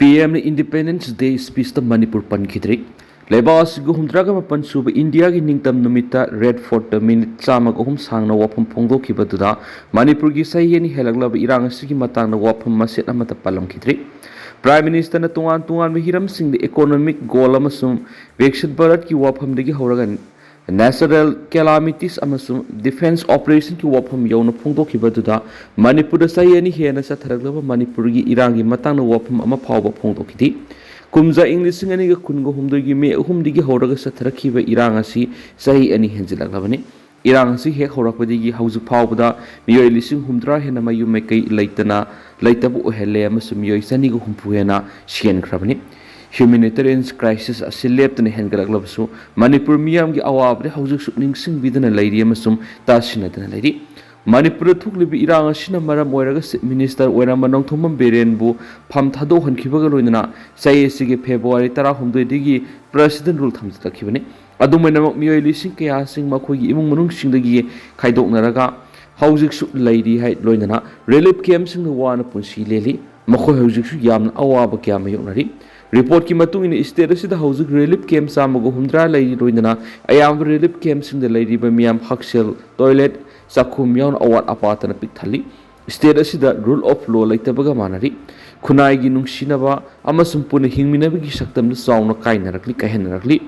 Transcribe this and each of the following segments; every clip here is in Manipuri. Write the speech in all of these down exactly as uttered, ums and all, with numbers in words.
ꯄꯤ ꯑꯦꯝꯅ Independence Day speechꯇ ꯃꯅꯤꯄꯨꯔ ꯄꯟꯈꯤꯗ꯭ꯔꯤ꯫ ꯂꯩꯕꯥꯛ ꯑꯁꯤꯒꯤ ꯍꯨꯝꯗ꯭ꯔꯥꯒ ꯃꯥꯄꯟ ꯁꯨꯕ ꯏꯟꯗꯤꯌꯥꯒꯤ ꯅꯤꯡꯇꯝ ꯅꯨꯃꯤꯠꯇ Red Fortꯇ ꯃꯤꯅꯤꯠ ꯆꯥꯝꯃꯒ ꯑꯍꯨꯝ ꯁꯥꯡꯅ ꯋꯥꯐꯝ ꯐꯣꯡꯗꯣꯛꯈꯤꯕꯗꯨꯗ ꯃꯅꯤꯄꯨꯔꯒꯤ ꯆꯍꯤ ꯑꯅꯤ ꯍꯦꯜꯂꯛꯂꯕ ꯏꯔꯥꯡ ꯑꯁꯤꯒꯤ ꯃꯇꯥꯡꯗ ꯋꯥꯐꯝ ꯃꯆꯦꯠ ꯑꯃꯠꯇ ꯄꯜꯂꯝꯈꯤꯗ꯭ꯔꯤ꯫ Prime Ministerꯅ ꯇꯣꯉꯥꯟ ꯇꯣꯉꯥꯟꯕ ꯍꯤꯔꯝꯁꯤꯡꯗ economic goal ꯑꯃꯁꯨꯡ ꯕꯤꯛꯁꯤꯠ ꯚꯥꯔꯠꯀꯤ ꯋꯥꯐꯝꯗꯒꯤ ꯍꯧꯔꯒ natural calamities ꯑꯃꯁꯨꯡ defence operationꯀꯤ ꯋꯥꯐꯝ ꯌꯧꯅ ꯐꯣꯡꯗꯣꯛꯈꯤꯕꯗꯨꯗ ꯃꯅꯤꯄꯨꯔꯗ ꯆꯍꯤ ꯑꯅꯤ ꯍꯦꯟꯅ ꯆꯠꯊꯔꯛꯂꯕ ꯃꯅꯤꯄꯨꯔꯒꯤ ꯏꯔꯥꯡꯒꯤ ꯃꯇꯥꯡꯗ ꯋꯥꯐꯝ ꯑꯃ ꯐꯥꯎꯕ ꯐꯣꯡꯗꯣꯛꯈꯤꯗꯦ꯫ ꯀꯨꯝꯖꯥ ꯏꯪ ꯂꯤꯁꯤꯡ ꯑꯅꯤꯒ ꯀꯨꯟꯒ ꯍꯨꯝꯗꯣꯏꯒꯤ ꯃꯦ ꯑꯍꯨꯝꯗꯒꯤ ꯍꯧꯔꯒ ꯆꯠꯊꯔꯛꯈꯤꯕ ꯏꯔꯥꯡ ꯑꯁꯤ ꯆꯍꯤ ꯑꯅꯤ ꯍꯦꯟꯖꯤꯜꯂꯛꯂꯕꯅꯤ꯫ ꯏꯔꯥꯡ ꯑꯁꯤ ꯍꯦꯛ ꯍꯧꯔꯛꯄꯗꯒꯤ ꯍꯧꯖꯤꯛ ꯐꯥꯎꯕꯗ ꯃꯤꯑꯣꯏ ꯂꯤꯁꯤꯡ ꯍꯨꯝꯗ꯭ꯔꯥ ꯍꯦꯟꯅ ꯃꯌꯨꯝ ꯃꯩꯀꯩ ꯂꯩꯇꯅ ꯂꯩꯇꯕ ꯑꯣꯏꯍꯜꯂꯦ ꯑꯃꯁꯨꯡ ꯃꯤꯑꯣꯏ ꯆꯅꯤꯒ ꯍꯨꯝꯐꯨ ꯍꯦꯟꯅ ꯁꯤꯍꯟꯈ꯭ꯔꯕꯅꯤ꯫ Humanitarian crisis ꯑꯁꯤ ꯂꯦꯞꯇꯅ ꯍꯦꯟꯒꯠꯂꯛꯂꯕꯁꯨ ꯃꯅꯤꯄꯨꯔ ꯃꯤꯌꯥꯝꯒꯤ ꯑꯋꯥꯕꯗꯤ ꯍꯧꯖꯤꯛꯁꯨ ꯅꯤꯡꯁꯤꯡꯕꯤꯗꯅ ꯂꯩꯔꯤ ꯑꯃꯁꯨꯡ ꯇꯥꯁꯤꯟꯅꯗꯅ ꯂꯩꯔꯤ꯫ ꯃꯅꯤꯄꯨꯔꯗ ꯊꯣꯛꯂꯤꯕ ꯏꯔꯥꯡ ꯑꯁꯤꯅ ꯃꯔꯝ ꯑꯣꯏꯔꯒ Chief Minister ꯑꯣꯏꯔꯝꯕ ꯅꯣꯡꯊꯣꯝꯕꯝ ꯕꯤꯔꯦꯟꯕꯨ ꯐꯝ ꯊꯥꯗꯣꯛꯍꯟꯈꯤꯕꯒ ꯂꯣꯏꯅꯅ ꯆꯍꯤ ꯑꯁꯤꯒꯤ February ꯇꯔꯥꯍꯨꯝꯗꯣꯏꯗꯒꯤ President Rule ꯊꯝꯖꯤꯜꯂꯛꯈꯤꯕꯅꯤ꯫ ꯑꯗꯨꯝ ꯑꯣꯏꯅꯃꯛ ꯃꯤꯑꯣꯏ ꯂꯤꯁꯤꯡ ꯀꯌꯥꯁꯤꯡ ꯃꯈꯣꯏꯒꯤ ꯏꯃꯨꯡ ꯃꯅꯨꯡꯁꯤꯡꯗꯒꯤ ꯈꯥꯏꯗꯣꯛꯅꯔꯒ ꯍꯧꯖꯤꯛꯁꯨ ꯂꯩꯔꯤ ꯍꯥꯏ ꯂꯣꯏꯅꯅ relief campꯁꯤꯡꯗ ꯋꯥꯅ ꯄꯨꯟꯁꯤ ꯂꯦꯜꯂꯤ꯫ ꯃꯈꯣꯏ ꯍꯧꯖꯤꯛꯁꯨ ꯌꯥꯝꯅ ꯑꯋꯥꯕ ꯀꯌꯥ ꯃꯥꯌꯣꯛꯅꯔꯤ꯫ Reportꯀꯤ ꯃꯇꯨꯡ ꯏꯟꯅ state ꯑꯁꯤꯗ ꯍꯧꯖꯤꯛ relief camp ꯆꯥꯝꯃꯒ ꯍꯨꯝꯗ꯭ꯔꯥ ꯂꯩꯔꯤ ꯂꯣꯏꯅꯅ ꯑꯌꯥꯝꯕ relief campꯁꯤꯡꯗ ꯂꯩꯔꯤꯕ ꯃꯤꯌꯥꯝ ꯍꯛꯁꯦꯜ, toilet, ꯆꯥꯛꯈꯨꯝ ꯌꯥꯎꯅ ꯑꯋꯥꯠ ꯑꯄꯥꯇꯅ ꯄꯤꯛ ꯊꯜꯂꯤ꯫ State ꯑꯁꯤꯗ rule of law ꯂꯩꯇꯕꯒ ꯃꯥꯟꯅꯔꯤ꯫ ꯈꯨꯟꯅꯥꯏꯒꯤ ꯅꯨꯡꯁꯤꯅꯕ ꯑꯃꯁꯨꯡ ꯄꯨꯟꯅ ꯍꯤꯡꯃꯤꯟꯅꯕꯒꯤ ꯁꯛꯇꯝꯗ ꯆꯥꯎꯅ ꯀꯥꯏꯅꯔꯛꯂꯤ, ꯀꯥꯏꯍꯟꯅꯔꯛꯂꯤ꯫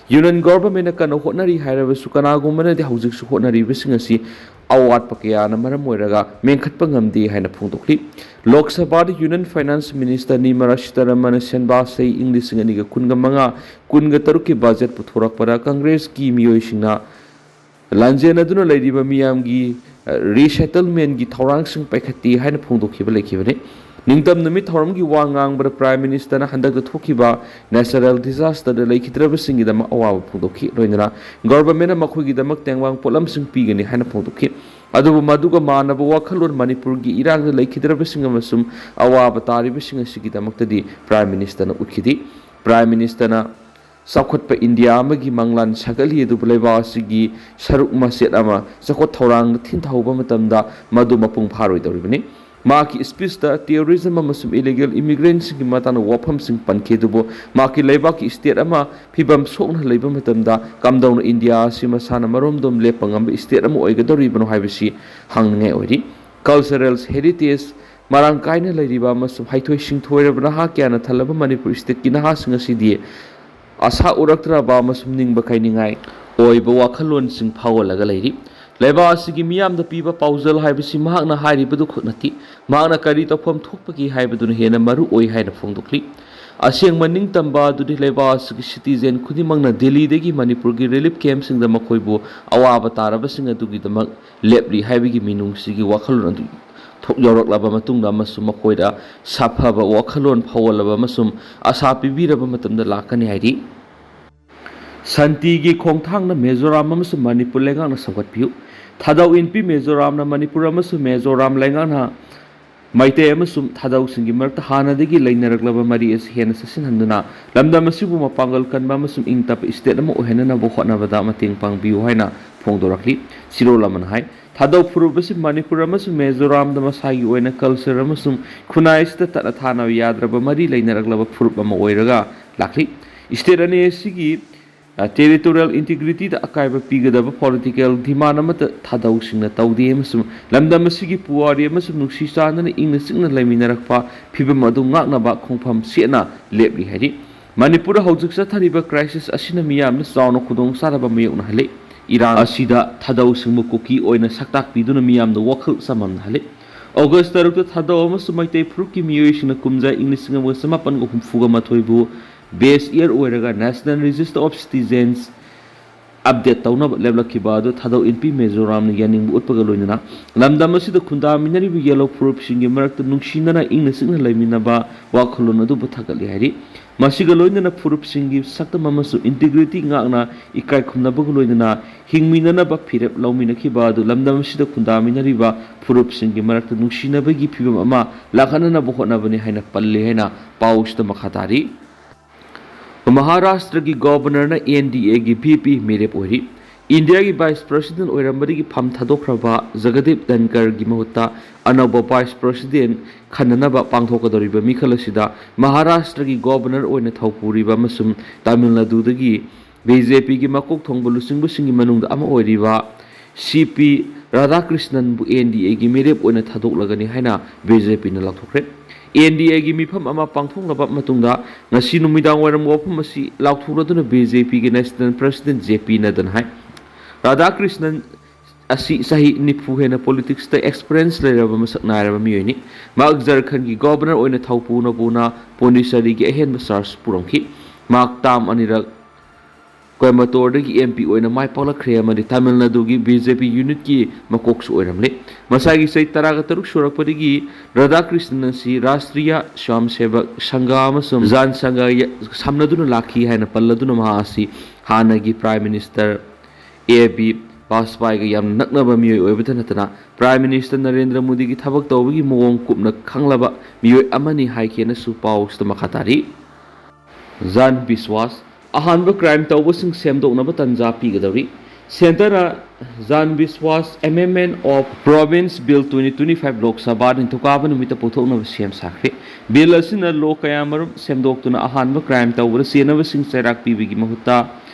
Union Governmentꯅ ꯀꯟꯅ ꯍꯣꯠꯅꯔꯤ ꯍꯥꯏꯔꯕꯁꯨ ꯀꯅꯥꯒꯨꯝꯕꯅꯗꯤ ꯍꯧꯖꯤꯛꯁꯨ ꯍꯣꯠꯅꯔꯤꯕꯁꯤꯡ ꯑꯁꯤ ꯑꯋꯥꯠꯄ ꯀꯌꯥꯅ ꯃꯔꯝ ꯑꯣꯏꯔꯒ ꯃꯦꯟꯈꯠꯄ ꯉꯝꯗꯦ ꯍꯥꯏꯅ ꯐꯣꯡꯗꯣꯛꯂꯤ꯫ ꯂꯣꯛ ꯁꯚꯥꯗ Union Finance Minister ꯅꯤꯔꯃꯂꯥ ꯁꯤꯇꯥꯔꯥꯃꯟꯅ ꯁꯦꯟꯕꯥ ꯆꯍꯤ ꯏꯪ ꯂꯤꯁꯤꯡ ꯑꯅꯤꯒ ꯀꯨꯟꯒ ꯃꯉꯥ, ꯀꯨꯟꯒ ꯇꯔꯨꯛꯀꯤ budget ꯄꯨꯊꯣꯔꯛꯄꯗ Congressꯀꯤ ꯃꯤꯑꯣꯏꯁꯤꯡꯅ ꯂꯥꯟꯖꯦꯟꯅꯗꯨꯅ ꯂꯩꯔꯤꯕ ꯃꯤꯌꯥꯝꯒꯤ, ꯑ, resettlementꯀꯤ ꯊꯧꯔꯥꯡꯁꯤꯡ ꯄꯥꯏꯈꯠꯇꯦ ꯍꯥꯏꯅ ꯐꯣꯡꯗꯣꯛꯈꯤꯕ ꯂꯩꯈꯤꯕꯅꯤ꯫ ꯅꯤꯡꯇꯝ ꯅꯨꯃꯤꯠ ꯊꯧꯔꯝꯒꯤ ꯋꯥ ꯉꯥꯡꯕꯗ Prime Ministerꯅ ꯍꯟꯗꯛꯇ ꯊꯣꯛꯈꯤꯕ natural disasterꯗ ꯂꯩꯈꯤꯗ꯭ꯔꯕꯁꯤꯡꯒꯤꯗꯃꯛ ꯑꯋꯥꯕ ꯐꯣꯡꯗꯣꯛꯈꯤ꯫ ꯂꯣꯏꯅꯅ Governmentꯅ ꯃꯈꯣꯏꯒꯤꯗꯃꯛ ꯇꯦꯡꯕꯥꯡ ꯄꯣꯠꯂꯝꯁꯤꯡ ꯄꯤꯒꯅꯤ ꯍꯥꯏꯅ ꯐꯣꯡꯗꯣꯛꯈꯤ꯫ ꯑꯗꯨꯕꯨ ꯃꯗꯨꯒ ꯃꯥꯟꯅꯕ ꯋꯥꯈꯜꯂꯣꯟ ꯃꯅꯤꯄꯨꯔꯒꯤ ꯏꯔꯥꯡꯗ ꯂꯩꯈꯤꯗ꯭ꯔꯕꯁꯤꯡ ꯑꯃꯁꯨꯡ ꯑꯋꯥꯕ ꯇꯥꯔꯤꯕꯁꯤꯡ ꯑꯁꯤꯒꯤꯗꯃꯛꯇꯗꯤ Prime Ministerꯅ ꯎꯠꯈꯤꯗꯦ꯫ Prime Ministerꯅ ꯆꯥꯎꯈꯠꯄ ꯏꯟꯗꯤꯌꯥ ꯑꯃꯒꯤ ꯃꯪꯂꯥꯟ ꯁꯥꯒꯠꯂꯤ, ꯑꯗꯨꯕꯨ ꯂꯩꯕꯥꯛ ꯑꯁꯤꯒꯤ ꯁꯔꯨꯛ ꯃꯆꯦꯠ ꯑꯃ ꯆꯥꯎꯈꯠ ꯊꯧꯔꯥꯡꯗ ꯊꯤꯟꯊꯍꯧꯕ ꯃꯇꯝꯗ ꯃꯗꯨ ꯃꯄꯨꯡ ꯐꯥꯔꯣꯏꯗꯧꯔꯤꯕꯅꯤ꯫ ꯃꯍꯥꯛꯀꯤ ꯁ꯭ꯄꯤꯆꯇ ꯇꯦꯔꯣꯔꯤꯖꯝ ꯑꯃꯁꯨꯡ ꯏꯂꯤꯒꯦꯜ ꯏꯃꯤꯒ꯭ꯔꯦꯟꯁꯤꯡꯒꯤ ꯃꯇꯥꯡꯗ ꯋꯥꯐꯝꯁꯤꯡ ꯄꯟꯈꯤ, ꯑꯗꯨꯕꯨ ꯃꯍꯥꯛꯀꯤ ꯂꯩꯕꯥꯛꯀꯤ ꯁ꯭ꯇꯦꯠ ꯑꯃ ꯐꯤꯕꯝ ꯁꯣꯛꯅ ꯂꯩꯕ ꯃꯇꯝꯗ ꯀꯝꯗꯧꯅ ꯏꯟꯗꯤꯌꯥ ꯑꯁꯤ ꯃꯁꯥꯅ ꯃꯔꯣꯝꯗꯣꯝ ꯂꯦꯞꯄ ꯉꯝꯕ ꯁ꯭ꯇꯦꯠ ꯑꯃ ꯑꯣꯏꯒꯗꯧꯔꯤꯕꯅꯣ ꯍꯥꯏꯕꯁꯤ ꯍꯪꯅꯤꯡꯉꯥꯏ ꯑꯣꯏꯔꯤ꯫ ꯀꯜꯆꯔꯦꯜ ꯍꯦꯔꯤꯇꯦꯖ ꯃꯔꯥꯡ ꯀꯥꯏꯅ ꯂꯩꯔꯤꯕ ꯑꯃꯁꯨꯡ ꯍꯩꯊꯣꯏ ꯁꯤꯡꯊꯣꯏꯔꯕ ꯅꯍꯥ ꯀꯌꯥꯅ ꯊꯜꯂꯕ ꯃꯅꯤꯄꯨꯔ ꯁ꯭ꯇꯦꯠꯀꯤ ꯅꯍꯥꯁꯤꯡ ꯑꯁꯤꯗꯤ ꯑꯁꯥ ꯎꯔꯛꯇ꯭ꯔꯕ ꯑꯃꯁꯨꯡ ꯅꯤꯡꯕ ꯀꯥꯏꯅꯤꯡꯉꯥꯏ ꯑꯣꯏꯕ ꯋꯥꯈꯜꯂꯣꯟꯁꯤꯡ ꯐꯥꯎꯍꯜꯂꯒ ꯂꯩꯔꯤ꯫ ꯂꯩꯕꯥꯛ ꯑꯁꯤꯒꯤ ꯃꯤꯌꯥꯝꯗ ꯄꯤꯕ ꯄꯥꯎꯖꯦꯜ ꯍꯥꯏꯕꯁꯤ ꯃꯍꯥꯛꯅ ꯍꯥꯏꯔꯤꯕꯗꯨ ꯈꯛ ꯅꯠꯇꯦ, ꯃꯍꯥꯛꯅ ꯀꯔꯤ ꯇꯧꯐꯝ ꯊꯣꯛꯄꯒꯦ ꯍꯥꯏꯕꯗꯨꯅ ꯍꯦꯟꯅ ꯃꯔꯨ ꯑꯣꯏ ꯍꯥꯏꯅ ꯐꯣꯡꯗꯣꯛꯂꯤ꯫ ꯑꯁꯦꯡꯕ ꯅꯤꯡꯇꯝꯕ ꯑꯗꯨꯗꯤ ꯂꯩꯕꯥꯛ ꯑꯁꯤꯒꯤ ꯁꯤꯇꯤꯖꯦꯟ ꯈꯨꯗꯤꯡꯃꯛꯅ ꯗꯦꯜꯂꯤꯗꯒꯤ ꯃꯅꯤꯄꯨꯔꯒꯤ ꯔꯤꯂꯤꯐ ꯀꯦꯝꯞꯁꯤꯡꯗ ꯃꯈꯣꯏꯕꯨ ꯑꯋꯥꯕ ꯇꯥꯔꯕꯁꯤꯡ ꯑꯗꯨꯒꯤꯗꯃꯛ ꯂꯦꯞꯂꯤ ꯍꯥꯏꯕꯒꯤ ꯃꯤꯅꯨꯡꯁꯤꯒꯤ ꯋꯥꯈꯜꯂꯣꯟ ꯑꯗꯨ ꯊꯣꯛ ꯌꯧꯔꯛꯂꯕ ꯃꯇꯨꯡꯗ ꯑꯃꯁꯨꯡ ꯃꯈꯣꯏꯗ ꯁꯥꯐꯕ ꯋꯥꯈꯜꯂꯣꯟ ꯐꯥꯎꯍꯜꯂꯕ ꯑꯃꯁꯨꯡ ꯑꯁꯥ ꯄꯤꯕꯤꯔꯕ ꯃꯇꯝꯗ ꯂꯥꯛꯀꯅꯤ ꯍꯥꯏꯔꯤ꯫ ꯁꯥꯟꯇꯤꯒꯤ ꯈꯣꯡꯊꯥꯡꯅ ꯃꯤꯖꯣꯔꯥꯝ ꯑꯃꯁꯨꯡ ꯃꯅꯤꯄꯨꯔ ꯂꯩꯉꯥꯛꯅ ꯁꯧꯒꯠꯄꯤꯌꯨ꯫ ꯊꯥꯗꯧ ꯏꯟꯄꯤ ꯃꯤꯖꯣꯔꯥꯝꯅ ꯃꯅꯤꯄꯨꯔ ꯑꯃꯁꯨꯡ ꯃꯤꯖꯣꯔꯥꯝ ꯂꯩꯉꯥꯛꯅ ꯃꯩꯇꯩ ꯑꯃꯁꯨꯡ ꯊꯥꯗꯧꯁꯤꯡꯒꯤ ꯃꯔꯛꯇ ꯍꯥꯟꯅꯗꯒꯤ ꯂꯩꯅꯔꯛꯂꯕ ꯃꯔꯤ ꯑꯁꯤ ꯍꯦꯟꯅ ꯆꯦꯠꯁꯤꯟꯍꯟꯗꯨꯅ ꯂꯝꯗꯝ ꯑꯁꯤꯕꯨ ꯃꯄꯥꯡꯒꯜ ꯀꯟꯕ ꯑꯃꯁꯨꯡ ꯏꯪ ꯇꯞꯄ ꯁ꯭ꯇꯦꯠ ꯑꯃ ꯑꯣꯏꯍꯟꯅꯅꯕ ꯍꯣꯠꯅꯕꯗ ꯃꯇꯦꯡ ꯄꯥꯡꯕꯤꯌꯨ ꯍꯥꯏꯅ ꯐꯣꯡꯗꯣꯔꯛꯂꯤ꯫ ꯁꯤꯔꯣꯜ ꯑꯃꯅ ꯍꯥꯏ, ꯊꯥꯗꯧ ꯐꯨꯔꯨꯞ ꯑꯁꯤ ꯃꯅꯤꯄꯨꯔ ꯑꯃꯁꯨꯡ ꯃꯤꯖꯣꯔꯥꯝꯗ ꯃꯁꯥꯒꯤ ꯑꯣꯏꯅ ꯀꯜꯆꯔ ꯑꯃꯁꯨꯡ ꯈꯨꯟꯅꯥꯏ ꯑꯁꯤꯗ ꯇꯠꯅ ꯊꯥꯅ ꯌꯥꯗ꯭ꯔꯕ ꯃꯔꯤ ꯂꯩꯅꯔꯛꯂꯕ ꯐꯨꯔꯨꯞ ꯑꯃ ꯑꯣꯏꯔꯒ ꯂꯥꯛꯂꯤ꯫ ꯁ꯭ꯇꯦꯠ ꯑꯅꯤ ꯑꯁꯤꯒꯤ, ꯑ, ꯇꯦꯔꯤꯇꯣꯔꯤꯌꯦꯜ ꯏꯟꯇꯤꯒ꯭ꯔꯤꯇꯤꯗ ꯑꯀꯥꯏꯕ ꯄꯤꯒꯗꯕ ꯄꯣꯂꯤꯇꯤꯀꯦꯜ ꯗꯤꯃꯥꯟ ꯑꯃꯠꯇ ꯊꯥꯗꯧꯁꯤꯡꯅ ꯇꯧꯗꯦ ꯑꯃꯁꯨꯡ ꯂꯝꯗꯝ ꯑꯁꯤꯒꯤ ꯄꯨꯋꯥꯔꯤ ꯑꯃꯁꯨꯡ ꯅꯨꯡꯁꯤ ꯆꯥꯟꯅꯅ ꯏꯪꯅ ꯆꯤꯛꯅ ꯂꯩꯃꯤꯟꯅꯔꯛꯄ ꯐꯤꯕꯝ ꯑꯗꯨ ꯉꯥꯛꯅꯕ ꯈꯣꯡꯐꯝ ꯁꯦꯠꯅ ꯂꯦꯞꯂꯤ ꯍꯥꯏꯔꯤ꯫ ꯃꯅꯤꯄꯨꯔꯗ ꯍꯧꯖꯤꯛ ꯆꯠꯊꯔꯤꯕ ꯀ꯭ꯔꯥꯏꯁꯤꯁ ꯑꯁꯤꯅ ꯃꯤꯌꯥꯝꯅ ꯆꯥꯎꯅ ꯈꯨꯗꯣꯡ ꯆꯥꯗꯕ ꯃꯥꯌꯣꯛꯅꯍꯜꯂꯤ꯫ ꯏꯔꯥꯡ ꯑꯁꯤꯗ ꯊꯥꯗꯧꯁꯤꯡꯕꯨ ꯀꯨꯀꯤ ꯑꯣꯏꯅ ꯁꯛꯇꯥꯛꯄꯤꯗꯨꯅ ꯃꯤꯌꯥꯝꯗ ꯋꯥꯈꯜ ꯆꯃꯝꯅꯍꯜꯂꯤ꯫ ꯑꯣꯒꯁ ꯇꯔꯨꯛꯇ ꯊꯥꯗꯧ ꯑꯃꯁꯨꯡ ꯃꯩꯇꯩ ꯐꯨꯔꯨꯞꯀꯤ ꯃꯤꯑꯣꯏꯁꯤꯡꯅ ꯀꯨꯝꯖꯥ ꯏꯪ ꯂꯤꯁꯤꯡ ꯑꯃꯒ ꯆꯃꯥꯄꯟꯒ ꯍꯨꯝꯐꯨꯒ ꯃꯥꯊꯣꯏꯕꯨ ꯕꯦꯁ ꯏꯌꯔ ꯑꯣꯏꯔꯒ National Register of Citizens update ꯇꯧꯅꯕ ꯂꯦꯞꯂꯛꯈꯤꯕ ꯑꯗꯨ ꯊꯥꯗꯧ ꯏꯟꯄꯤ ꯃꯤꯖꯣꯔꯥꯝꯅ ꯌꯥꯅꯤꯡꯕ ꯎꯠꯄꯒ ꯂꯣꯏꯅꯅ ꯂꯝꯗꯝ ꯑꯁꯤꯗ ꯈꯨꯟꯗꯥꯃꯤꯟꯅꯔꯤꯕ ꯌꯦꯜꯍꯧ ꯐꯨꯔꯨꯞꯁꯤꯡꯒꯤ ꯃꯔꯛꯇ ꯅꯨꯡꯁꯤꯅꯅ ꯏꯪꯅ ꯆꯤꯛꯅ ꯂꯩꯃꯤꯟꯅꯕ ꯋꯥꯈꯜꯂꯣꯟ ꯑꯗꯨꯕꯨ ꯊꯥꯒꯠꯂꯤ ꯍꯥꯏꯔꯤ꯫ ꯃꯁꯤꯒ ꯂꯣꯏꯅꯅ ꯐꯨꯔꯨꯞꯁꯤꯡꯒꯤ ꯁꯛꯇꯝ ꯑꯃꯁꯨꯡ ꯏꯟꯇꯤꯒ꯭ꯔꯤꯇꯤ ꯉꯥꯛꯅ ꯏꯀꯥꯏ ꯈꯨꯝꯅꯕꯒ ꯂꯣꯏꯅꯅ ꯍꯤꯡꯃꯤꯟꯅꯅꯕ ꯐꯤꯔꯦꯞ ꯂꯧꯃꯤꯟꯅꯈꯤꯕ ꯑꯗꯨ ꯂꯝꯗꯝ ꯑꯁꯤꯗ ꯈꯨꯟꯗꯥꯃꯤꯟꯅꯔꯤꯕ ꯐꯨꯔꯨꯞꯁꯤꯡꯒꯤ ꯃꯔꯛꯇ ꯅꯨꯡꯁꯤꯅꯕꯒꯤ ꯐꯤꯕꯝ ꯑꯃ ꯂꯥꯛꯍꯟꯅꯅꯕ ꯍꯣꯠꯅꯕꯅꯤ ꯍꯥꯏꯅ ꯄꯜꯂꯤ ꯍꯥꯏꯅ ꯄꯥꯎ ꯑꯁꯤꯗ ꯃꯈꯥ ꯇꯥꯔꯤ꯫ ꯃꯍꯥꯔꯥꯁꯇ꯭ꯔꯒꯤ ꯒꯣꯚꯔꯅꯔꯅ ꯑꯦꯟ ꯗꯤ ꯑꯦꯒꯤ ꯚꯤ ꯄꯤ ꯃꯤꯔꯦꯞ ꯑꯣꯏꯔꯤ꯫ ꯏꯟꯗꯤꯌꯥꯒꯤ ꯚꯥꯏꯁ ꯄ꯭ꯔꯁꯤꯗꯦꯟ ꯑꯣꯏꯔꯝꯕꯗꯒꯤ ꯐꯝ ꯊꯥꯗꯣꯛꯈ꯭ꯔꯕ ꯖꯒꯗꯤꯞ ꯙꯟꯀꯔꯒꯤ ꯃꯍꯨꯠꯇ ꯑꯅꯧꯕ ꯚꯥꯏꯁ ꯄ꯭ꯔꯁꯤꯗꯦꯟ ꯈꯟꯅꯅꯕ ꯄꯥꯡꯊꯣꯛꯀꯗꯧꯔꯤꯕ ꯃꯤꯈꯜ ꯑꯁꯤꯗ ꯃꯍꯥꯔꯥꯁꯇ꯭ꯔꯒꯤ ꯒꯣꯚꯔꯅꯔ ꯑꯣꯏꯅ ꯊꯧ ꯄꯨꯔꯤꯕ ꯑꯃꯁꯨꯡ ꯇꯥꯃꯤꯜ ꯅꯥꯗꯨꯗꯒꯤ ꯕꯤ ꯖꯦ ꯄꯤꯒꯤ ꯃꯀꯣꯛ ꯊꯣꯡꯕ ꯂꯨꯆꯤꯡꯕꯁꯤꯡꯒꯤ ꯃꯅꯨꯡꯗ ꯑꯃ ꯑꯣꯏꯔꯤꯕ ꯁꯤ ꯄꯤ ꯔꯥꯙꯥꯀ꯭ꯔꯤꯁꯅꯟꯕꯨ ꯑꯦꯟ ꯗꯤ ꯑꯦꯒꯤ ꯃꯤꯔꯦꯞ ꯑꯣꯏꯅ ꯊꯥꯗꯣꯛꯂꯒꯅꯤ ꯍꯥꯏꯅ ꯕꯤ ꯖꯦ ꯄꯤꯅ ꯂꯥꯎꯊꯣꯛꯈ꯭ꯔꯦ꯫ ꯑꯦꯟ ꯗꯤ ꯑꯦꯒꯤ ꯃꯤꯐꯝ ꯑꯃ ꯄꯥꯡꯊꯣꯛꯂꯕ ꯃꯇꯨꯡꯗ ꯉꯁꯤ ꯅꯨꯃꯤꯗꯥꯡ ꯋꯥꯏꯔꯝ ꯋꯥꯐꯝ ꯑꯁꯤ ꯂꯥꯎꯊꯣꯛꯂꯗꯨꯅ ꯕꯤ ꯖꯦ ꯄꯤꯒꯤ ꯅꯦꯁꯅꯦꯜ ꯄ꯭ꯔꯁꯤꯗꯦꯟ ꯖꯦ ꯄꯤ ꯅꯗꯟ ꯍꯥꯏ꯫ ꯔꯥꯙꯥꯀ꯭ꯔꯤꯁꯅꯟ ꯑꯁꯤ ꯆꯍꯤ ꯅꯤꯐꯨ ꯍꯦꯟꯅ ꯄꯣꯂꯤꯇꯤꯛꯁꯇ ꯑꯦꯛꯁꯄꯤꯔꯤꯌꯦꯟꯁ ꯂꯩꯔꯕ ꯃꯁꯛ ꯅꯥꯏꯔꯕ ꯃꯤꯑꯣꯏꯅꯤ꯫ ꯃꯍꯥꯛ ꯖꯔꯈꯟꯒꯤ ꯒꯣꯚꯔꯅꯔ ꯑꯣꯏꯅ ꯊꯧ ꯄꯨꯅ ꯄꯨꯅ ꯄꯣꯟꯗꯤꯆꯦꯔꯤꯒꯤ ꯑꯍꯦꯟꯕ ꯆꯥꯔꯖ ꯄꯨꯔꯝꯈꯤ꯫ ꯃꯍꯥꯛ ꯇꯥꯝ ꯑꯅꯤꯔꯛ ꯀꯣꯏꯝꯕꯇꯣꯔꯗꯒꯤ ꯑꯦꯝ ꯄꯤ ꯑꯣꯏꯅ ꯃꯥꯏ ꯄꯥꯛꯂꯛꯈ꯭ꯔꯦ ꯑꯃꯗꯤ ꯇꯥꯃꯤꯜ ꯅꯥꯗꯨꯒꯤ ꯕꯤ ꯖꯦ ꯄꯤ ꯌꯨꯅꯤꯠꯀꯤ ꯃꯀꯣꯛꯁꯨ ꯑꯣꯏꯔꯝꯂꯤ꯫ ꯃꯁꯥꯒꯤ ꯆꯍꯤ ꯇꯔꯥꯒ ꯇꯔꯨꯛ ꯁꯨꯔꯛꯄꯗꯒꯤ ꯔꯥꯙꯥꯀ꯭ꯔꯤꯁꯅꯟ ꯑꯁꯤ ꯔꯥꯁꯇ꯭ꯔꯤꯌꯥ ꯁ꯭ꯋꯥꯌꯝ ꯁꯦꯕꯛ ꯁꯪꯘ ꯑꯃꯁꯨꯡ ꯖꯥꯟ ꯁꯪꯘ ꯌ-, ꯁꯝꯅꯗꯨꯅ ꯂꯥꯛꯈꯤ ꯍꯥꯏꯅ ꯄꯜꯂꯗꯨꯅ ꯃꯍꯥꯛ ꯑꯁꯤ ꯍꯥꯟꯅꯒꯤ ꯄ꯭ꯔꯥꯏꯝ ꯃꯤꯅꯤꯁꯇꯔ ꯑꯦ ꯕꯤ ꯕꯥꯖꯄꯥꯏꯒ ꯌꯥꯝꯅ ꯅꯛꯅꯕ ꯃꯤꯑꯣꯏ ꯑꯣꯏꯕꯇ ꯅꯠꯇꯅ ꯄ꯭ꯔꯥꯏꯝ ꯃꯤꯅꯤꯁꯇꯔ ꯅꯔꯦꯟꯗ꯭ꯔ ꯃꯣꯗꯤꯒꯤ ꯊꯕꯛ ꯇꯧꯕꯒꯤ ꯃꯑꯣꯡ ꯀꯨꯞꯅ ꯈꯪꯂꯕ ꯃꯤꯑꯣꯏ ꯑꯃꯅꯤ ꯍꯥꯏꯈꯤꯅꯁꯨ ꯄꯥꯎꯁꯤꯗ ꯃꯈꯥ ꯇꯥꯔꯤ꯫ ꯖꯥꯟ ꯕꯤꯁ꯭ꯋꯥꯁ ꯑꯍꯥꯟꯕ ꯀ꯭ꯔꯥꯏꯝ ꯇꯧꯕꯁꯤꯡ ꯁꯦꯝꯗꯣꯛꯅꯕ ꯇꯟꯖꯥ ꯄꯤꯒꯗꯧꯔꯤ꯫ ꯁꯦꯟꯇꯔꯅ ꯖꯥꯟ ꯕꯤꯁ꯭ꯋꯥꯁ Amendment of Provisions Bill twenty twenty-five Lok Sabha ꯅꯤꯡꯊꯧꯀꯥꯕ ꯅꯨꯃꯤꯠꯇ ꯄꯨꯊꯣꯛꯅꯕ ꯁꯦꯝ ꯁꯥꯈ꯭ꯔꯦ꯫ ꯕꯤꯜ ꯑꯁꯤꯅ ꯂꯣ ꯀꯌꯥꯃꯔꯨꯝ ꯁꯦꯝꯗꯣꯛꯇꯨꯅ ꯑꯍꯥꯟꯕ ꯀ꯭ꯔꯥꯏꯝ ꯇꯧꯕꯗ ꯆꯦꯟꯅꯕꯁꯤꯡ ꯆꯩꯔꯥꯛ ꯄꯤꯕꯒꯤ ꯃꯍꯨꯠꯇ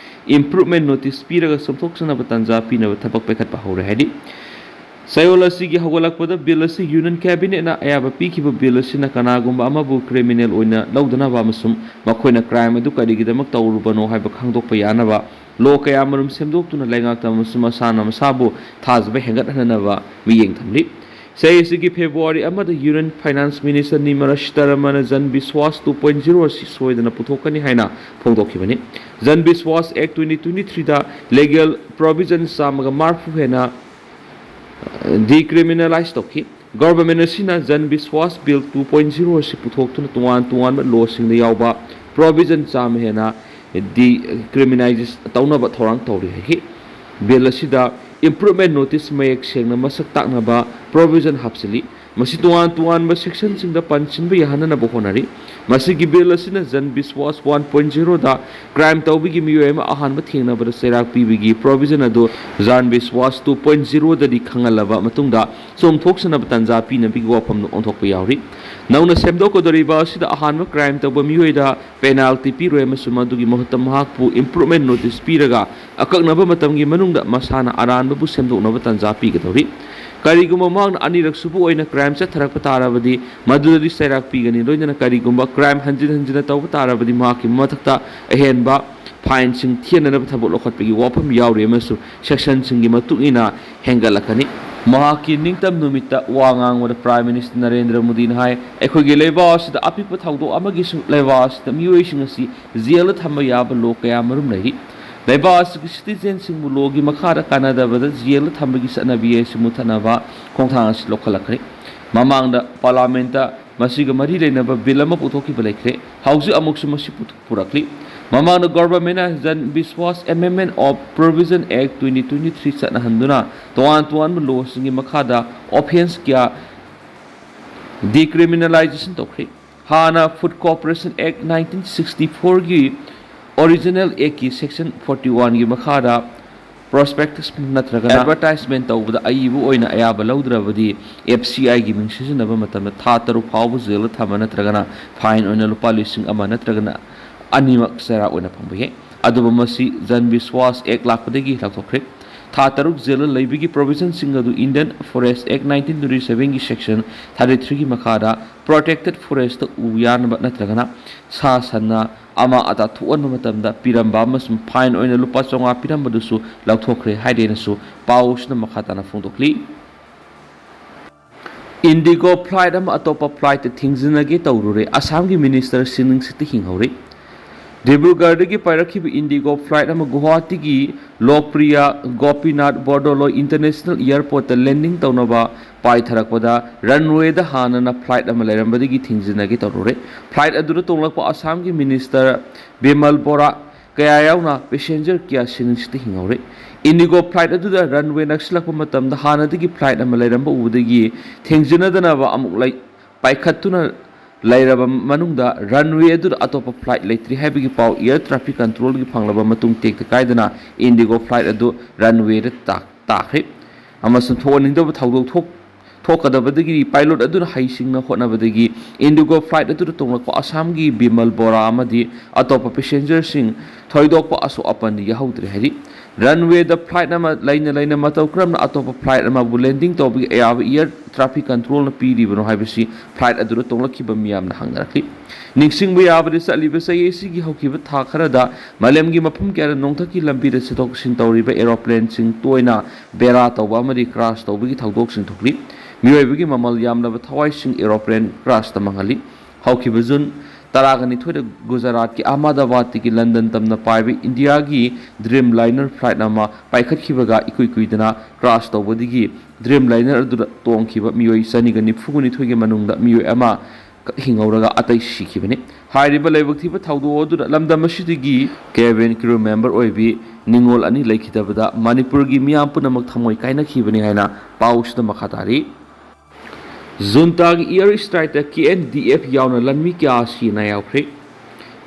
ꯏꯝꯄ꯭ꯔꯨꯚꯃꯦꯟ ꯅꯣꯇꯤꯁ ꯄꯤꯔꯒ ꯆꯨꯝꯊꯣꯛꯆꯅꯕ ꯇꯟꯖꯥ ꯄꯤꯅꯕ ꯊꯕꯛ ꯄꯥꯏꯈꯠꯄ ꯍꯧꯔꯦ ꯍꯥꯏꯔꯤ꯫ ꯆꯌꯣꯜ ꯑꯁꯤꯒꯤ ꯍꯧꯒꯠꯂꯛꯄꯗ ꯕꯤꯜ ꯑꯁꯤ ꯌꯨꯅꯤꯌꯟ ꯀꯦꯕꯤꯅꯦꯠꯅ ꯑꯌꯥꯕ ꯄꯤꯈꯤꯕ ꯕꯤꯜ ꯑꯁꯤꯅ ꯀꯅꯥꯒꯨꯝꯕ ꯑꯃꯕꯨ ꯀ꯭ꯔꯤꯃꯤꯅꯦꯜ ꯑꯣꯏꯅ ꯂꯧꯗꯅꯕ ꯑꯃꯁꯨꯡ ꯃꯈꯣꯏꯅ ꯀ꯭ꯔꯥꯏꯝ ꯑꯗꯨ ꯀꯔꯤꯒꯤꯗꯃꯛ ꯇꯧꯔꯨꯕꯅꯣ ꯍꯥꯏꯕ ꯈꯪꯗꯣꯛꯄ ꯌꯥꯅꯕ ꯂꯣ ꯀꯌꯥꯃꯔꯨꯝ ꯁꯦꯝꯗꯣꯛꯇꯨꯅ ꯂꯩꯉꯥꯛꯇ ꯑꯃꯁꯨꯡ ꯃꯁꯥꯅ ꯃꯁꯥꯕꯨ ꯊꯥꯖꯕ ꯍꯦꯟꯒꯠꯍꯟꯅꯅꯕ ꯃꯤꯠꯌꯦꯡ ꯊꯝꯂꯤ꯫ ꯆꯍꯤ ꯑꯁꯤꯒꯤ ꯐꯦꯕ꯭ꯔꯨꯋꯥꯔꯤ ꯑꯃꯗ ꯌꯨꯅꯤꯌꯟ ꯐꯥꯏꯅꯥꯟꯁ ꯃꯤꯅꯤꯁꯇꯔ ꯅꯤꯔꯃꯂꯥ ꯁꯤꯇꯥꯔꯥꯃꯟꯅ ꯖꯟ ꯕꯤꯁ꯭ꯋꯥꯁ two point zero ꯑꯁꯤ ꯁꯣꯏꯗꯅ ꯄꯨꯊꯣꯛꯀꯅꯤ ꯍꯥꯏꯅ ꯐꯣꯡꯗꯣꯛꯈꯤꯕꯅꯤ꯫ ꯖꯟ ꯕꯤꯁ꯭ꯋꯥꯁ Act twenty twenty-three ꯗ ꯂꯤꯒꯦꯜ ꯄ꯭ꯔꯣꯚꯤꯖꯟ ꯆꯥꯝꯃꯒ ꯃꯔꯤꯐꯨ ꯍꯦꯟꯅ ꯗꯤꯀ꯭ꯔꯤꯃꯤꯅꯦꯂꯥꯏꯖ ꯇꯧꯈꯤ꯫ ꯒꯚꯔꯟꯃꯦꯟꯠ ꯑꯁꯤꯅ ꯖꯟ ꯕꯤꯁ꯭ꯋꯥꯁ ꯕꯤꯜ two point zero ꯑꯁꯤ ꯄꯨꯊꯣꯛꯇꯨꯅ ꯇꯣꯉꯥꯟ ꯇꯣꯉꯥꯟꯕ ꯂꯣꯁꯤꯡꯗ ꯌꯥꯎꯕ ꯄ꯭ꯔꯣꯚꯤꯖꯟ ꯆꯥꯝꯃ ꯍꯦꯟꯅ ꯗꯤꯀ꯭ꯔꯤꯃꯤꯅꯥꯏꯖ ꯇꯧꯅꯕ ꯊꯧꯔꯥꯡ ꯇꯧꯔꯤ ꯍꯥꯏꯈꯤ꯫ ꯕꯤꯜ ꯑꯁꯤꯗ ꯏꯝꯄ꯭ꯔꯨꯚꯃꯦꯟꯠ ꯅꯣꯇꯤꯁ ꯃꯌꯦꯛ ꯁꯦꯡꯅ ꯃꯁꯛ ꯇꯥꯛꯅꯕ ꯄ꯭ꯔꯣꯚꯤꯖꯟ ꯍꯥꯞꯆꯤꯜꯂꯤ꯫ ꯃꯁꯤ ꯇꯣꯉꯥꯟ ꯇꯣꯉꯥꯟꯕ ꯁꯦꯛꯁꯟꯁꯤꯡꯗ ꯄꯟꯁꯤꯟꯕ ꯌꯥꯍꯟꯅꯅꯕ ꯍꯣꯠꯅꯔꯤ꯫ ꯃꯁꯤꯒꯤ ꯕꯤꯜ ꯑꯁꯤꯅ ꯖꯟ ꯕꯤꯁ꯭ꯋꯥꯁ ꯋꯥꯟ ꯄꯣꯏꯟ ꯖꯤꯔꯣꯗ ꯀ꯭ꯔꯥꯏꯝ ꯇꯧꯕꯒꯤ ꯃꯤꯑꯣꯏ ꯑꯃ ꯑꯍꯥꯟꯕ ꯊꯦꯡꯅꯕꯗ ꯆꯩꯔꯥꯛ ꯄꯤꯕꯒꯤ ꯄ꯭ꯔꯣꯚꯤꯖꯟ ꯑꯗꯨ ꯖꯥꯟ ꯕꯤꯁ꯭ꯋꯥꯁ ꯇꯨ ꯄꯣꯏꯟ ꯖꯤꯔꯣꯗꯗꯤ ꯈꯪꯍꯜꯂꯕ ꯃꯇꯨꯡꯗ ꯆꯨꯝꯊꯣꯛꯆꯅꯕ ꯇꯥꯟꯖꯥ ꯄꯤꯅꯕꯒꯤ ꯋꯥꯐꯝꯗ ꯑꯣꯟꯊꯣꯛꯄ ꯌꯥꯎꯔꯤ꯫ ꯅꯧꯅ ꯁꯦꯝꯗꯣꯛꯀꯗꯧꯔꯤꯕ ꯑꯁꯤꯗ ꯑꯍꯥꯟꯕ ꯀ꯭ꯔꯥꯏꯝ ꯇꯧꯕ ꯃꯤꯑꯣꯏꯗ ꯄꯦꯅꯥꯜꯇꯤ ꯄꯤꯔꯣꯏ ꯑꯃꯁꯨꯡ ꯃꯗꯨꯒꯤ ꯃꯍꯨꯠꯇ ꯃꯍꯥꯛꯄꯨ ꯏꯝꯄ꯭ꯔꯨꯚꯃꯦꯟ ꯅꯣꯇꯤꯁ ꯄꯤꯔꯒ ꯑꯀꯛꯅꯕ ꯃꯇꯝꯒꯤ ꯃꯅꯨꯡꯗ ꯃꯁꯥꯅ ꯑꯔꯥꯟꯕꯕꯨ ꯁꯦꯝꯗꯣꯛꯅꯕ ꯇꯥꯟꯖꯥ ꯄꯤꯒꯗꯧꯔꯤ꯫ ꯀꯔꯤꯒꯨꯝꯕ ꯃꯍꯥꯛꯅ ꯑꯅꯤꯔꯛ ꯁꯨꯕ ꯑꯣꯏꯅ ꯀ꯭ꯔꯥꯏꯝ ꯆꯠꯊꯔꯛꯄ ꯇꯥꯔꯕꯗꯤ ꯃꯗꯨꯗꯗꯤ ꯆꯩꯔꯥꯛ ꯄꯤꯒꯅꯤ꯫ ꯂꯣꯏꯅꯅ ꯀꯔꯤꯒꯨꯝꯕ ꯀ꯭ꯔꯥꯏꯝ ꯍꯟꯖꯤꯟ ꯍꯟꯖꯤꯟꯅ ꯇꯧꯕ ꯇꯥꯔꯕꯗꯤ ꯃꯍꯥꯛꯀꯤ ꯃꯊꯛꯇ ꯑꯍꯦꯟꯕ ꯐꯥꯏꯟꯁꯤꯡ ꯊꯤꯍꯟꯅꯕ ꯊꯕꯛ ꯂꯧꯈꯠꯄꯒꯤ ꯋꯥꯐꯝ ꯌꯥꯎꯔꯤ ꯑꯃꯁꯨꯡ ꯁꯦꯛꯁꯟꯁꯤꯡꯒꯤ ꯃꯇꯨꯡ ꯏꯟꯅ ꯍꯦꯟꯒꯠꯂꯛꯀꯅꯤ꯫ ꯃꯍꯥꯛꯀꯤ ꯅꯤꯡꯇꯝ ꯅꯨꯃꯤꯠꯇ ꯋꯥ ꯉꯥꯡꯕꯗ ꯄ꯭ꯔꯥꯏꯝ ꯃꯤꯅꯤꯁꯇꯔ ꯅꯔꯦꯟꯗ꯭ꯔ ꯃꯣꯗꯤꯅ ꯍꯥꯏ, ꯑꯩꯈꯣꯏꯒꯤ ꯂꯩꯕꯥꯛ ꯑꯁꯤꯗ ꯑꯄꯤꯛꯄ ꯊꯧꯗꯣꯛ ꯑꯃꯒꯤꯁꯨ ꯂꯩꯕꯥꯛ ꯑꯁꯤꯗ ꯃꯤꯑꯣꯏꯁꯤꯡ ꯑꯁꯤ ꯖꯦꯜꯗ ꯊꯝꯕ ꯌꯥꯕ ꯂꯣ ꯀꯌꯥ ꯃꯔꯨꯝ ꯂꯩꯔꯤ꯫ ꯂꯩꯕꯥꯛ ꯑꯁꯤꯒꯤ ꯁꯤꯇꯤꯖꯦꯟꯁꯤꯡꯕꯨ ꯂꯣꯒꯤ ꯃꯈꯥꯗ ꯀꯥꯟꯅꯗꯕꯗ ꯖꯦꯜꯗ ꯊꯝꯕꯒꯤ ꯆꯠꯅꯕꯤ ꯑꯁꯤ ꯃꯨꯊꯠꯅꯕ ꯈꯣꯡꯊꯥꯡ ꯑꯁꯤ ꯂꯧꯈꯠꯂꯛꯈ꯭ꯔꯦ꯫ ꯃꯃꯥꯡꯗ ꯄꯥꯔꯂꯥꯃꯦꯟꯠꯇ ꯃꯁꯤꯒ ꯃꯔꯤ ꯂꯩꯅꯕ ꯕꯤꯜ ꯑꯃ ꯄꯨꯊꯣꯛꯈꯤꯕ ꯂꯩꯈ꯭ꯔꯦ꯫ ꯍꯧꯖꯤꯛ ꯑꯃꯨꯛꯁꯨ ꯃꯁꯤ ꯄꯨꯊꯣꯛ-, ꯄꯨꯔꯛꯂꯤ꯫ ꯃꯃꯥꯡꯗ ꯒꯣꯚꯔꯟꯃꯦꯟꯠꯅ Jan Vishwas amendment of provision act twenty twenty three ꯆꯠꯅꯍꯟꯗꯨꯅ ꯇꯣꯉꯥꯟ ꯇꯣꯉꯥꯟꯕ ꯂꯣꯁꯤꯡꯒꯤ ꯃꯈꯥꯗ ꯑꯣꯐꯦꯟꯁ ꯀꯌꯥ ꯗꯤꯀ꯭ꯔꯤꯃꯤꯅꯦꯂꯥꯏꯖꯦꯁꯟ ꯇꯧꯈ꯭ꯔꯦ꯫ ꯍꯥꯟꯅ food corporation act nineteen sixty ꯐꯣꯔꯒꯤ ꯑꯣꯔꯤꯖꯤꯅꯦꯜ ꯑꯦꯛꯀꯤ ꯁꯦꯛꯁꯟ ꯐꯣꯔꯇꯤ ꯋꯥꯟꯒꯤ ꯃꯈꯥꯗ ꯄ꯭ꯔꯣꯁꯄꯦꯛꯇꯁ ꯅꯠꯇ꯭ꯔꯒꯅ ꯑꯦꯗꯚꯔꯇꯥꯏꯖꯃꯦꯟꯠ ꯇꯧꯕꯗ ꯑꯏꯕ ꯑꯣꯏꯅ ꯑꯌꯥꯕ ꯂꯧꯗ꯭ꯔꯕꯗꯤ ꯑꯦꯐ ꯁꯤ ꯑꯥꯏꯒꯤ ꯃꯤꯡ ꯁꯤꯖꯤꯟꯅꯕ ꯃꯇꯝꯗ ꯊꯥ ꯇꯔꯨꯛ ꯐꯥꯎꯕ ꯖꯦꯜꯗ ꯊꯝꯕ ꯅꯠꯇ꯭ꯔꯒꯅ ꯐꯥꯏꯟ ꯑꯣꯏꯅ ꯂꯨꯄꯥ ꯂꯤꯁꯤꯡ ꯑꯃ ꯅꯠꯇ꯭ꯔꯒꯅ ꯑꯅꯤꯃꯛ ꯆꯩꯔꯥꯛ ꯑꯣꯏꯅ ꯐꯪꯕ ꯌꯥꯏ꯫ ꯑꯗꯨꯕꯨ ꯃꯁꯤ ꯖꯟ ꯕꯤꯁ꯭ꯋꯥꯁ ꯑꯦꯛ ꯂꯥꯛꯄꯗꯒꯤ ꯂꯧꯊꯣꯛꯈ꯭ꯔꯦ꯫ ꯊꯥ ꯇꯔꯨꯛ ꯖꯦꯜꯗ ꯂꯩꯕꯒꯤ ꯄ꯭ꯔꯣꯚꯤꯖꯟꯁꯤꯡ ꯑꯗꯨ ꯏꯟꯗꯤꯌꯟ ꯐꯣꯔꯦꯁꯠ ꯑꯦꯛ ꯅꯥꯏꯟꯇꯤꯟ ꯇ꯭ꯋꯦꯟꯇꯤ ꯁꯚꯦꯟꯒꯤ ꯁꯦꯛꯁꯟ ꯊꯥꯔꯇꯤ ꯊ꯭ꯔꯤꯒꯤ ꯃꯈꯥꯗ ꯄ꯭ꯔꯣꯇꯦꯛꯇꯦꯗ ꯐꯣꯔꯦꯁꯠꯇ ꯎ ꯌꯥꯟꯕ ꯅꯠꯇ꯭ꯔꯒꯅ ꯁꯥ ꯁꯟꯅ ꯑꯃ ꯑꯇꯥ ꯊꯣꯛꯍꯟꯕ ꯃꯇꯝꯗ ꯄꯤꯔꯝꯕ ꯑꯃꯁꯨꯡ ꯐꯥꯏꯟ ꯑꯣꯏꯅ ꯂꯨꯄꯥ ꯆꯥꯝꯃꯉꯥ ꯄꯤꯔꯝꯕꯗꯨꯁꯨ ꯂꯧꯊꯣꯛꯈ꯭ꯔꯦ ꯍꯥꯏꯔꯦꯅꯁꯨ ꯄꯥꯎꯁꯤꯅ ꯃꯈꯥ ꯇꯥꯅ ꯐꯣꯡꯗꯣꯛꯂꯤ꯫ ꯏꯟꯗꯤꯒꯣ ꯐ꯭ꯂꯥꯏꯠ ꯑꯃ ꯑꯇꯣꯞꯄ ꯐ꯭ꯂꯥꯏꯠꯇ ꯊꯤꯡꯖꯤꯟꯅꯒꯦ ꯇꯧꯔꯨꯔꯦ꯫ ꯑꯁꯥꯝꯒꯤ ꯃꯤꯅꯤꯁꯇꯔ ꯁꯤꯅꯤꯡ ꯁꯤꯠꯇ ꯍꯤꯡꯍꯧꯔꯦ꯫ ꯗꯤꯕ꯭ꯔꯨꯒꯔꯗꯒꯤ ꯄꯥꯏꯔꯛꯈꯤꯕ ꯏꯟꯗꯤꯒꯣ ꯐ꯭ꯂꯥꯏꯠ ꯑꯃ ꯒꯨꯋꯥꯍꯥꯇꯤꯒꯤ ꯂꯣꯛꯄ꯭ꯔꯤꯌꯥ ꯒꯣꯄꯤꯅꯥꯊ ꯕꯣꯔꯗꯣꯂꯣꯏ ꯏꯟꯇꯔꯅꯦꯁꯅꯦꯜ ꯑꯦꯌꯔꯄꯣꯔꯠꯇ ꯂꯦꯟꯗꯤꯡ ꯇꯧꯅꯕ ꯄꯥꯏꯊꯔꯛꯄꯗ ꯔꯟꯋꯦꯗ ꯍꯥꯟꯅꯅ ꯐ꯭ꯂꯥꯏꯠ ꯑꯃ ꯂꯩꯔꯝꯕꯗꯒꯤ ꯊꯤꯡꯖꯤꯟꯅꯒꯦ ꯇꯧꯔꯨꯔꯦ꯫ ꯐ꯭ꯂꯥꯏꯠ ꯑꯗꯨꯗ ꯇꯣꯡꯂꯛꯄ ꯑꯁꯥꯝꯒꯤ ꯃꯤꯅꯤꯁꯇꯔ ꯕꯤꯃꯜ ꯕꯣꯔꯥ, ꯀꯌꯥ ꯌꯥꯎꯅ ꯄꯦꯁꯦꯟꯖꯔ ꯀꯌꯥ ꯁꯤꯅꯤꯡꯁꯤꯠꯇ ꯍꯤꯡꯍꯧꯔꯦ꯫ ꯏꯟꯗꯤꯒꯣ ꯐ꯭ꯂꯥꯏꯠ ꯑꯗꯨꯗ ꯔꯟꯋꯦ ꯅꯛꯁꯤꯜꯂꯛꯄ ꯃꯇꯝꯗ ꯍꯥꯟꯅꯗꯒꯤ ꯐ꯭ꯂꯥꯏꯠ ꯑꯃ ꯂꯩꯔꯝꯕ ꯎꯕꯗꯒꯤ ꯊꯦꯡꯖꯤꯟꯅꯗꯅꯕ ꯑꯃꯨꯛ ꯂꯩ ꯄꯥꯏꯈꯠꯇꯨꯅ ꯂꯩꯔꯕ ꯃꯅꯨꯡꯗ ꯔꯟꯋꯦ ꯑꯗꯨꯗ ꯑꯇꯣꯞꯄ ꯐ꯭ꯂꯥꯏꯠ ꯂꯩꯇ꯭ꯔꯤ ꯍꯥꯏꯕꯒꯤ ꯄꯥꯎ ꯏꯌꯔ ꯇ꯭ꯔꯥꯐꯤꯛ ꯀꯟꯇ꯭ꯔꯣꯜꯒꯤ ꯐꯪꯂꯕ ꯃꯇꯨꯡ ꯇꯦꯛꯇ ꯀꯥꯏꯗꯅ ꯏꯟꯗꯤꯒꯣ ꯐ꯭ꯂꯥꯏꯠ ꯑꯗꯨ ꯔꯟꯋꯦꯗ ꯇꯥ-, ꯇꯥꯈ꯭ꯔꯦ ꯑꯃꯁꯨꯡ ꯊꯣꯛꯍꯟꯅꯤꯡꯗꯕ ꯊꯧꯗꯣꯛ ꯊꯣꯛ-, ꯊꯣꯛꯀꯗꯕꯗꯒꯤ ꯄꯥꯏꯂꯣꯠ ꯑꯗꯨꯅ ꯍꯩꯁꯤꯡꯅ ꯍꯣꯠꯅꯕꯗꯒꯤ ꯏꯟꯗꯤꯒꯣ ꯐ꯭ꯂꯥꯏꯠ ꯑꯗꯨꯗ ꯇꯣꯡꯂꯛꯄ ꯑꯁꯥꯝꯒꯤ ꯕꯤꯃꯜ ꯕꯣꯔꯥ ꯑꯃꯗꯤ ꯑꯇꯣꯞꯄ ꯄꯦꯁꯦꯟꯖꯔꯁꯤꯡ ꯊꯣꯏꯗꯣꯛꯄ ꯑꯁꯣꯛ ꯑꯄꯟ ꯌꯥꯍꯧꯗ꯭ꯔꯦ ꯍꯥꯏꯔꯤ꯫ ꯔꯟꯋꯦꯗ ꯐ꯭ꯂꯥꯏꯠ ꯑꯃ ꯂꯩꯅ ꯂꯩꯅ ꯃꯇꯧ ꯀꯔꯝꯅ ꯑꯇꯣꯞꯄ ꯐ꯭ꯂꯥꯏꯠ ꯑꯃꯕꯨ ꯂꯦꯟꯗꯤꯡ ꯇꯧꯕꯒꯤ ꯑꯌꯥꯕ ꯏꯌꯔ ꯇ꯭ꯔꯥꯐꯤꯛ ꯀꯟꯇ꯭ꯔꯣꯜꯅ ꯄꯤꯔꯤꯕꯅꯣ ꯍꯥꯏꯕꯁꯤ ꯐ꯭ꯂꯥꯏꯠ ꯑꯗꯨꯗ ꯇꯣꯡꯂꯛꯈꯤꯕ ꯃꯤꯌꯥꯝꯅ ꯍꯪꯅꯔꯛꯂꯤ꯫ ꯅꯤꯡꯁꯤꯡꯕ ꯌꯥꯕꯗꯤ, ꯆꯠꯂꯤꯕ ꯆꯍꯤ ꯑꯁꯤꯒꯤ ꯍꯧꯈꯤꯕ ꯊꯥ ꯈꯔꯗ ꯃꯥꯂꯦꯝꯒꯤ ꯃꯐꯝ ꯀꯌꯥꯗ ꯅꯣꯡꯊꯛꯀꯤ ꯂꯝꯕꯤꯗ ꯆꯠꯊꯣꯛ ꯆꯠꯁꯤꯟ ꯇꯧꯔꯤꯕ ꯑꯦꯔꯣꯄ꯭ꯂꯦꯟꯁꯤꯡ ꯇꯣꯏꯅ ꯕꯦꯔꯥ ꯇꯧꯕ ꯑꯃꯗꯤ ꯀ꯭ꯔꯥꯁ ꯇꯧꯕꯒꯤ ꯊꯧꯗꯣꯛꯁꯤꯡ ꯊꯣꯛꯂꯤ꯫ ꯃꯤꯑꯣꯏꯕꯒꯤ ꯃꯃꯜ ꯌꯥꯝꯂꯕ ꯊꯋꯥꯏꯁꯤꯡ ꯑꯦꯔꯣꯄ꯭ꯂꯦꯟ ꯀ꯭ꯔꯥꯁꯇ ꯃꯥꯡꯍꯜꯂꯤ꯫ ꯍꯧꯈꯤꯕ ꯖꯨꯟ ꯇꯔꯥꯒ ꯅꯤꯊꯣꯏꯗ ꯒꯨꯖꯔꯥꯠꯀꯤ ꯑꯍꯃꯗꯥꯕꯥꯗꯇꯒꯤ ꯂꯟꯗꯟ ꯇꯝꯅ ꯄꯥꯏꯕ ꯏꯟꯗꯤꯌꯥꯒꯤ ꯗ꯭ꯔꯤꯝ ꯂꯥꯏꯅꯔ ꯐ꯭ꯂꯥꯏꯠ ꯑꯃ ꯄꯥꯏꯈꯠꯈꯤꯕꯒ ꯏꯀꯨꯏ ꯀꯨꯏꯗꯅ ꯀ꯭ꯔꯥꯁ ꯇꯧꯕꯗꯒꯤ ꯗ꯭ꯔꯤꯝ ꯂꯥꯏꯅꯔ ꯑꯗꯨꯗ ꯇꯣꯡꯈꯤꯕ ꯃꯤꯑꯣꯏ ꯆꯅꯤꯒ ꯅꯤꯐꯨꯒ ꯅꯤꯊꯣꯏꯒꯤ ꯃꯅꯨꯡꯗ ꯃꯤꯑꯣꯏ ꯑꯃ ꯍꯤꯡꯍꯧꯔꯒ ꯑꯇꯩ ꯁꯤꯈꯤꯕꯅꯤ꯫ ꯍꯥꯏꯔꯤꯕ ꯂꯥꯏꯕꯛ ꯊꯤꯕ ꯊꯧꯗꯣꯛ ꯑꯗꯨꯗ ꯂꯝꯗꯝ ꯑꯁꯤꯗꯒꯤ ꯀꯦꯕꯤꯟ ꯀ꯭ꯔꯨ ꯃꯦꯝꯕꯔ ꯑꯣꯏꯕꯤ ꯅꯤꯉꯣꯜ ꯑꯅꯤ ꯂꯩꯈꯤꯗꯕꯗ ꯃꯅꯤꯄꯨꯔꯒꯤ ꯃꯤꯌꯥꯝ ꯄꯨꯝꯅꯃꯛ ꯊꯃꯣꯏ ꯀꯥꯏꯅꯈꯤꯕꯅꯤ ꯍꯥꯏꯅ ꯄꯥꯎꯁꯤꯗ ꯃꯈꯥ ꯇꯥꯔꯤ꯫ ꯖꯨꯟꯇꯥꯒꯤ ꯏꯌꯔ ꯁ꯭ꯇ꯭ꯔꯥꯏꯛꯇ ꯀꯦ ꯑꯦꯟ ꯗꯤ ꯑꯦꯐ ꯌꯥꯎꯅ ꯂꯥꯟꯃꯤ ꯀꯌꯥ ꯁꯤꯅꯥ ꯌꯥꯎꯈ꯭ꯔꯦ꯫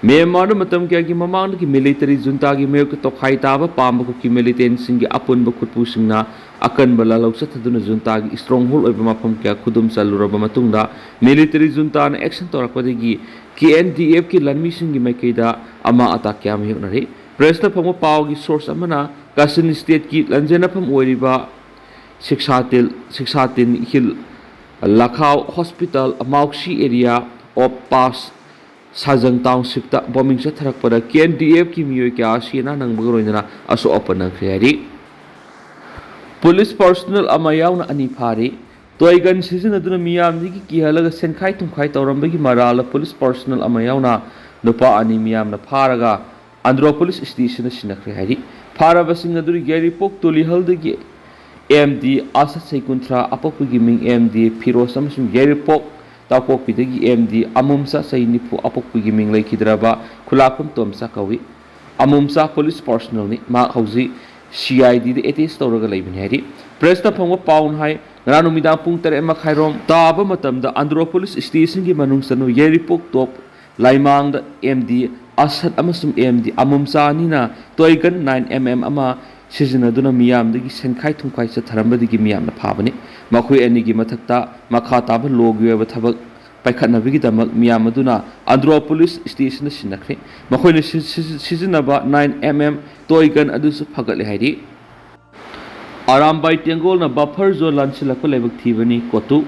ꯃ꯭ꯌꯥꯟꯃꯥꯔꯗ ꯃꯇꯝ ꯀꯌꯥꯒꯤ ꯃꯃꯥꯡꯗꯒꯤ ꯃꯤꯂꯤꯇꯔꯤ ꯖꯨꯟꯇꯥꯒꯤ ꯃꯥꯌꯣꯛꯇ ꯇꯣꯈꯥꯏ ꯇꯥꯕ ꯄꯥꯝꯕ ꯀꯨꯀꯤ ꯃꯤꯂꯤꯇꯦꯟꯁꯤꯡꯒꯤ ꯑꯄꯨꯟꯕ ꯈꯨꯠꯄꯨꯁꯤꯡꯅ ꯑꯀꯟꯕ ꯂꯥꯜꯍꯧ ꯆꯠꯊꯗꯨꯅ ꯖꯨꯟꯇꯥꯒꯤ ꯁ꯭ꯇ꯭ꯔꯣꯡꯍꯣꯜ ꯑꯣꯏꯕ ꯃꯐꯝ ꯀꯌꯥ ꯈꯨꯗꯨꯝ ꯆꯜꯂꯨꯔꯕ ꯃꯇꯨꯡꯗ ꯃꯤꯂꯤꯇꯔꯤ ꯖꯨꯟꯇꯥꯅ ꯑꯦꯛꯁꯟ ꯇꯧꯔꯛꯄꯗꯒꯤ ꯀꯦ ꯑꯦꯟ ꯗꯤ ꯑꯦꯐꯀꯤ ꯂꯥꯟꯃꯤꯁꯤꯡꯒꯤ ꯃꯥꯏꯀꯩꯗ ꯑꯃꯥꯡ ꯑꯇꯥ ꯀꯌꯥ ꯃꯥꯌꯣꯛꯅꯔꯤ꯫ ꯄ꯭ꯔꯦꯁꯇ ꯐꯪꯕ ꯄꯥꯎꯒꯤ ꯁꯣꯔꯁ ꯑꯃꯅ ꯀꯥꯆꯤꯟ ꯁ꯭ꯇꯦꯠꯀꯤ ꯂꯥꯟꯖꯦꯟꯅꯐꯝ ꯑꯣꯏꯔꯤꯕ ꯁꯤꯛꯁꯥꯇꯤꯜ, ꯁꯤꯛꯁꯥꯇꯤꯟ ꯍꯤꯜ, ꯂꯈꯥꯎ ꯍꯣꯁꯄꯤꯇꯥꯜ, ꯃꯥꯎꯁꯤ ꯑꯦꯔꯤꯌꯥ ꯑꯣꯐ ꯄꯥꯁ, ꯁꯥꯖꯪ ꯇꯥꯎꯟꯁꯤꯞꯇ ꯕꯣꯝꯕꯤꯡ ꯆꯠꯊꯔꯛꯄꯗ ꯀꯦ ꯑꯦꯟ ꯗꯤ ꯑꯦꯐꯀꯤ ꯃꯤꯑꯣꯏ ꯀꯌꯥ ꯁꯤ ꯑꯅꯥ ꯅꯪꯕꯒ ꯂꯣꯏꯅꯅ ꯑꯁꯣꯛ ꯑꯄꯟ ꯅꯪꯈ꯭ꯔꯦ ꯍꯥꯏꯔꯤ꯫ ꯄꯨꯂꯤꯁ ꯄꯔꯁꯣꯅꯦꯜ ꯑꯃ ꯌꯥꯎꯅ ꯑꯅꯤ ꯐꯥꯔꯤ꯫ ꯇꯣꯏ ꯒꯟ ꯁꯤꯖꯤꯟꯅꯗꯨꯅ ꯃꯤꯌꯥꯝꯗꯒꯤ ꯀꯤꯍꯜꯂꯒ ꯁꯦꯟꯈꯥꯏ ꯊꯨꯝꯈꯥꯏ ꯇꯧꯔꯝꯕꯒꯤ ꯃꯔꯥꯜꯗ ꯄꯨꯂꯤꯁ ꯄꯔꯁꯣꯅꯦꯜ ꯑꯃ ꯌꯥꯎꯅ ꯅꯨꯄꯥ ꯑꯅꯤ ꯃꯤꯌꯥꯝꯅ ꯐꯥꯔꯒ ꯑꯟꯗ꯭ꯔꯣ ꯄꯨꯂꯤꯁ ꯁ꯭ꯇꯦꯁꯟꯗ ꯁꯤꯟꯅꯈ꯭ꯔꯦ ꯍꯥꯏꯔꯤ꯫ ꯐꯥꯔꯕꯁꯤꯡ ꯑꯗꯨ ꯌꯥꯏꯔꯤꯄꯣꯛ ꯇꯨꯂꯤꯍꯜꯗꯒꯤ ꯑꯦꯝ ꯗꯤ ꯑꯁꯥ ꯆꯍꯤ ꯀꯨꯟꯊ꯭ꯔꯥ ꯑꯄꯣꯛꯄꯒꯤ ꯃꯤꯡ ꯑꯦꯝ ꯗꯤ ꯐꯤꯔꯣꯖ ꯑꯃꯁꯨꯡ ꯌꯥꯏꯔꯤꯄꯣꯛ ꯇꯥꯎꯄꯣꯛꯄꯤꯗꯒꯤ ꯑꯦꯝ ꯗꯤ ꯑꯃꯣꯝꯆꯥ ꯆꯍꯤ ꯅꯤꯐꯨ ꯑꯄꯣꯛꯄꯒꯤ ꯃꯤꯡ ꯂꯩꯈꯤꯗ꯭ꯔꯕ ꯈꯨꯂꯥꯛꯄꯝ ꯇꯣꯝꯆꯥ ꯀꯧꯏ꯫ ꯑꯃꯣꯝꯆꯥ ꯄꯨꯂꯤꯁ ꯄꯥꯔꯁꯣꯅꯦꯜꯅꯤ꯫ ꯃꯍꯥꯛ ꯍꯧꯖꯤꯛ ꯁꯤ ꯑꯥꯏ ꯗꯤꯗ ꯑꯦꯇꯦꯁ ꯇꯧꯔꯒ ꯂꯩꯕꯅꯤ ꯍꯥꯏꯔꯤ꯫ ꯄ꯭ꯔꯦꯁꯇ ꯐꯪꯕ ꯄꯥꯎꯅ ꯍꯥꯏ, ꯉꯔꯥꯡ ꯅꯨꯃꯤꯗꯥꯡ ꯄꯨꯡ ꯇꯔꯦꯠ ꯃꯈꯥꯏꯔꯣꯝ ꯇꯥꯕ ꯃꯇꯝꯗ ꯑꯟꯗ꯭ꯔꯣ ꯄꯨꯂꯤꯁ ꯁ꯭ꯇꯦꯁꯟꯒꯤ ꯃꯅꯨꯡ ꯆꯟꯕ ꯌꯥꯏꯔꯤꯄꯣꯛ ꯇꯣꯞ ꯂꯥꯏꯃꯥꯡꯗ ꯑꯦꯝ ꯗꯤ ꯑꯁꯠ ꯑꯃꯁꯨꯡ ꯑꯦꯝ ꯗꯤ ꯑꯃꯣꯝꯆꯥ ꯑꯅꯤꯅ ꯇꯣꯏ ꯒꯟ ꯅꯥꯏꯟ ꯑꯦꯝ ꯑꯦꯝ ꯑꯃ ꯁꯤꯖꯤꯟꯅꯗꯨꯅ ꯃꯤꯌꯥꯝꯗꯒꯤ ꯁꯦꯟꯈꯥꯏ ꯊꯨꯝꯈꯥꯏ ꯆꯠꯊꯔꯝꯕꯗꯒꯤ ꯃꯤꯌꯥꯝꯅ ꯐꯥꯕꯅꯤ꯫ ꯃꯈꯣꯏ ꯑꯅꯤꯒꯤ ꯃꯊꯛꯇ ꯃꯈꯥ ꯇꯥꯕ ꯂꯣꯒꯤ ꯑꯣꯏꯕ ꯊꯕꯛ ꯄꯥꯏꯈꯠꯅꯕꯒꯤꯗꯃꯛ ꯃꯤꯌꯥꯝ ꯑꯗꯨꯅ ꯑꯟꯗ꯭ꯔꯣ ꯄꯨꯂꯤꯁ ꯁ꯭ꯇꯦꯁꯟꯗ ꯁꯤꯟꯅꯈ꯭ꯔꯦ꯫ ꯃꯈꯣꯏꯅ ꯁꯤ-, ꯁꯤ-, ꯁꯤꯖꯤꯟꯅꯕ ꯅꯥꯏꯟ ꯑꯦꯝ ꯑꯦꯝ ꯇꯣꯏ ꯒꯟ ꯑꯗꯨꯁꯨ ꯐꯒꯠꯂꯦ ꯍꯥꯏꯔꯤ꯫ ꯑꯔꯥꯝꯕꯥꯏ ꯇꯦꯡꯒꯣꯜꯅ ꯕꯐꯔ ꯖꯣꯟ ꯂꯥꯟꯁꯤꯜꯂꯛꯄ ꯂꯥꯏꯕꯛ ꯊꯤꯕꯅꯤ, ꯀꯣꯇꯨ꯫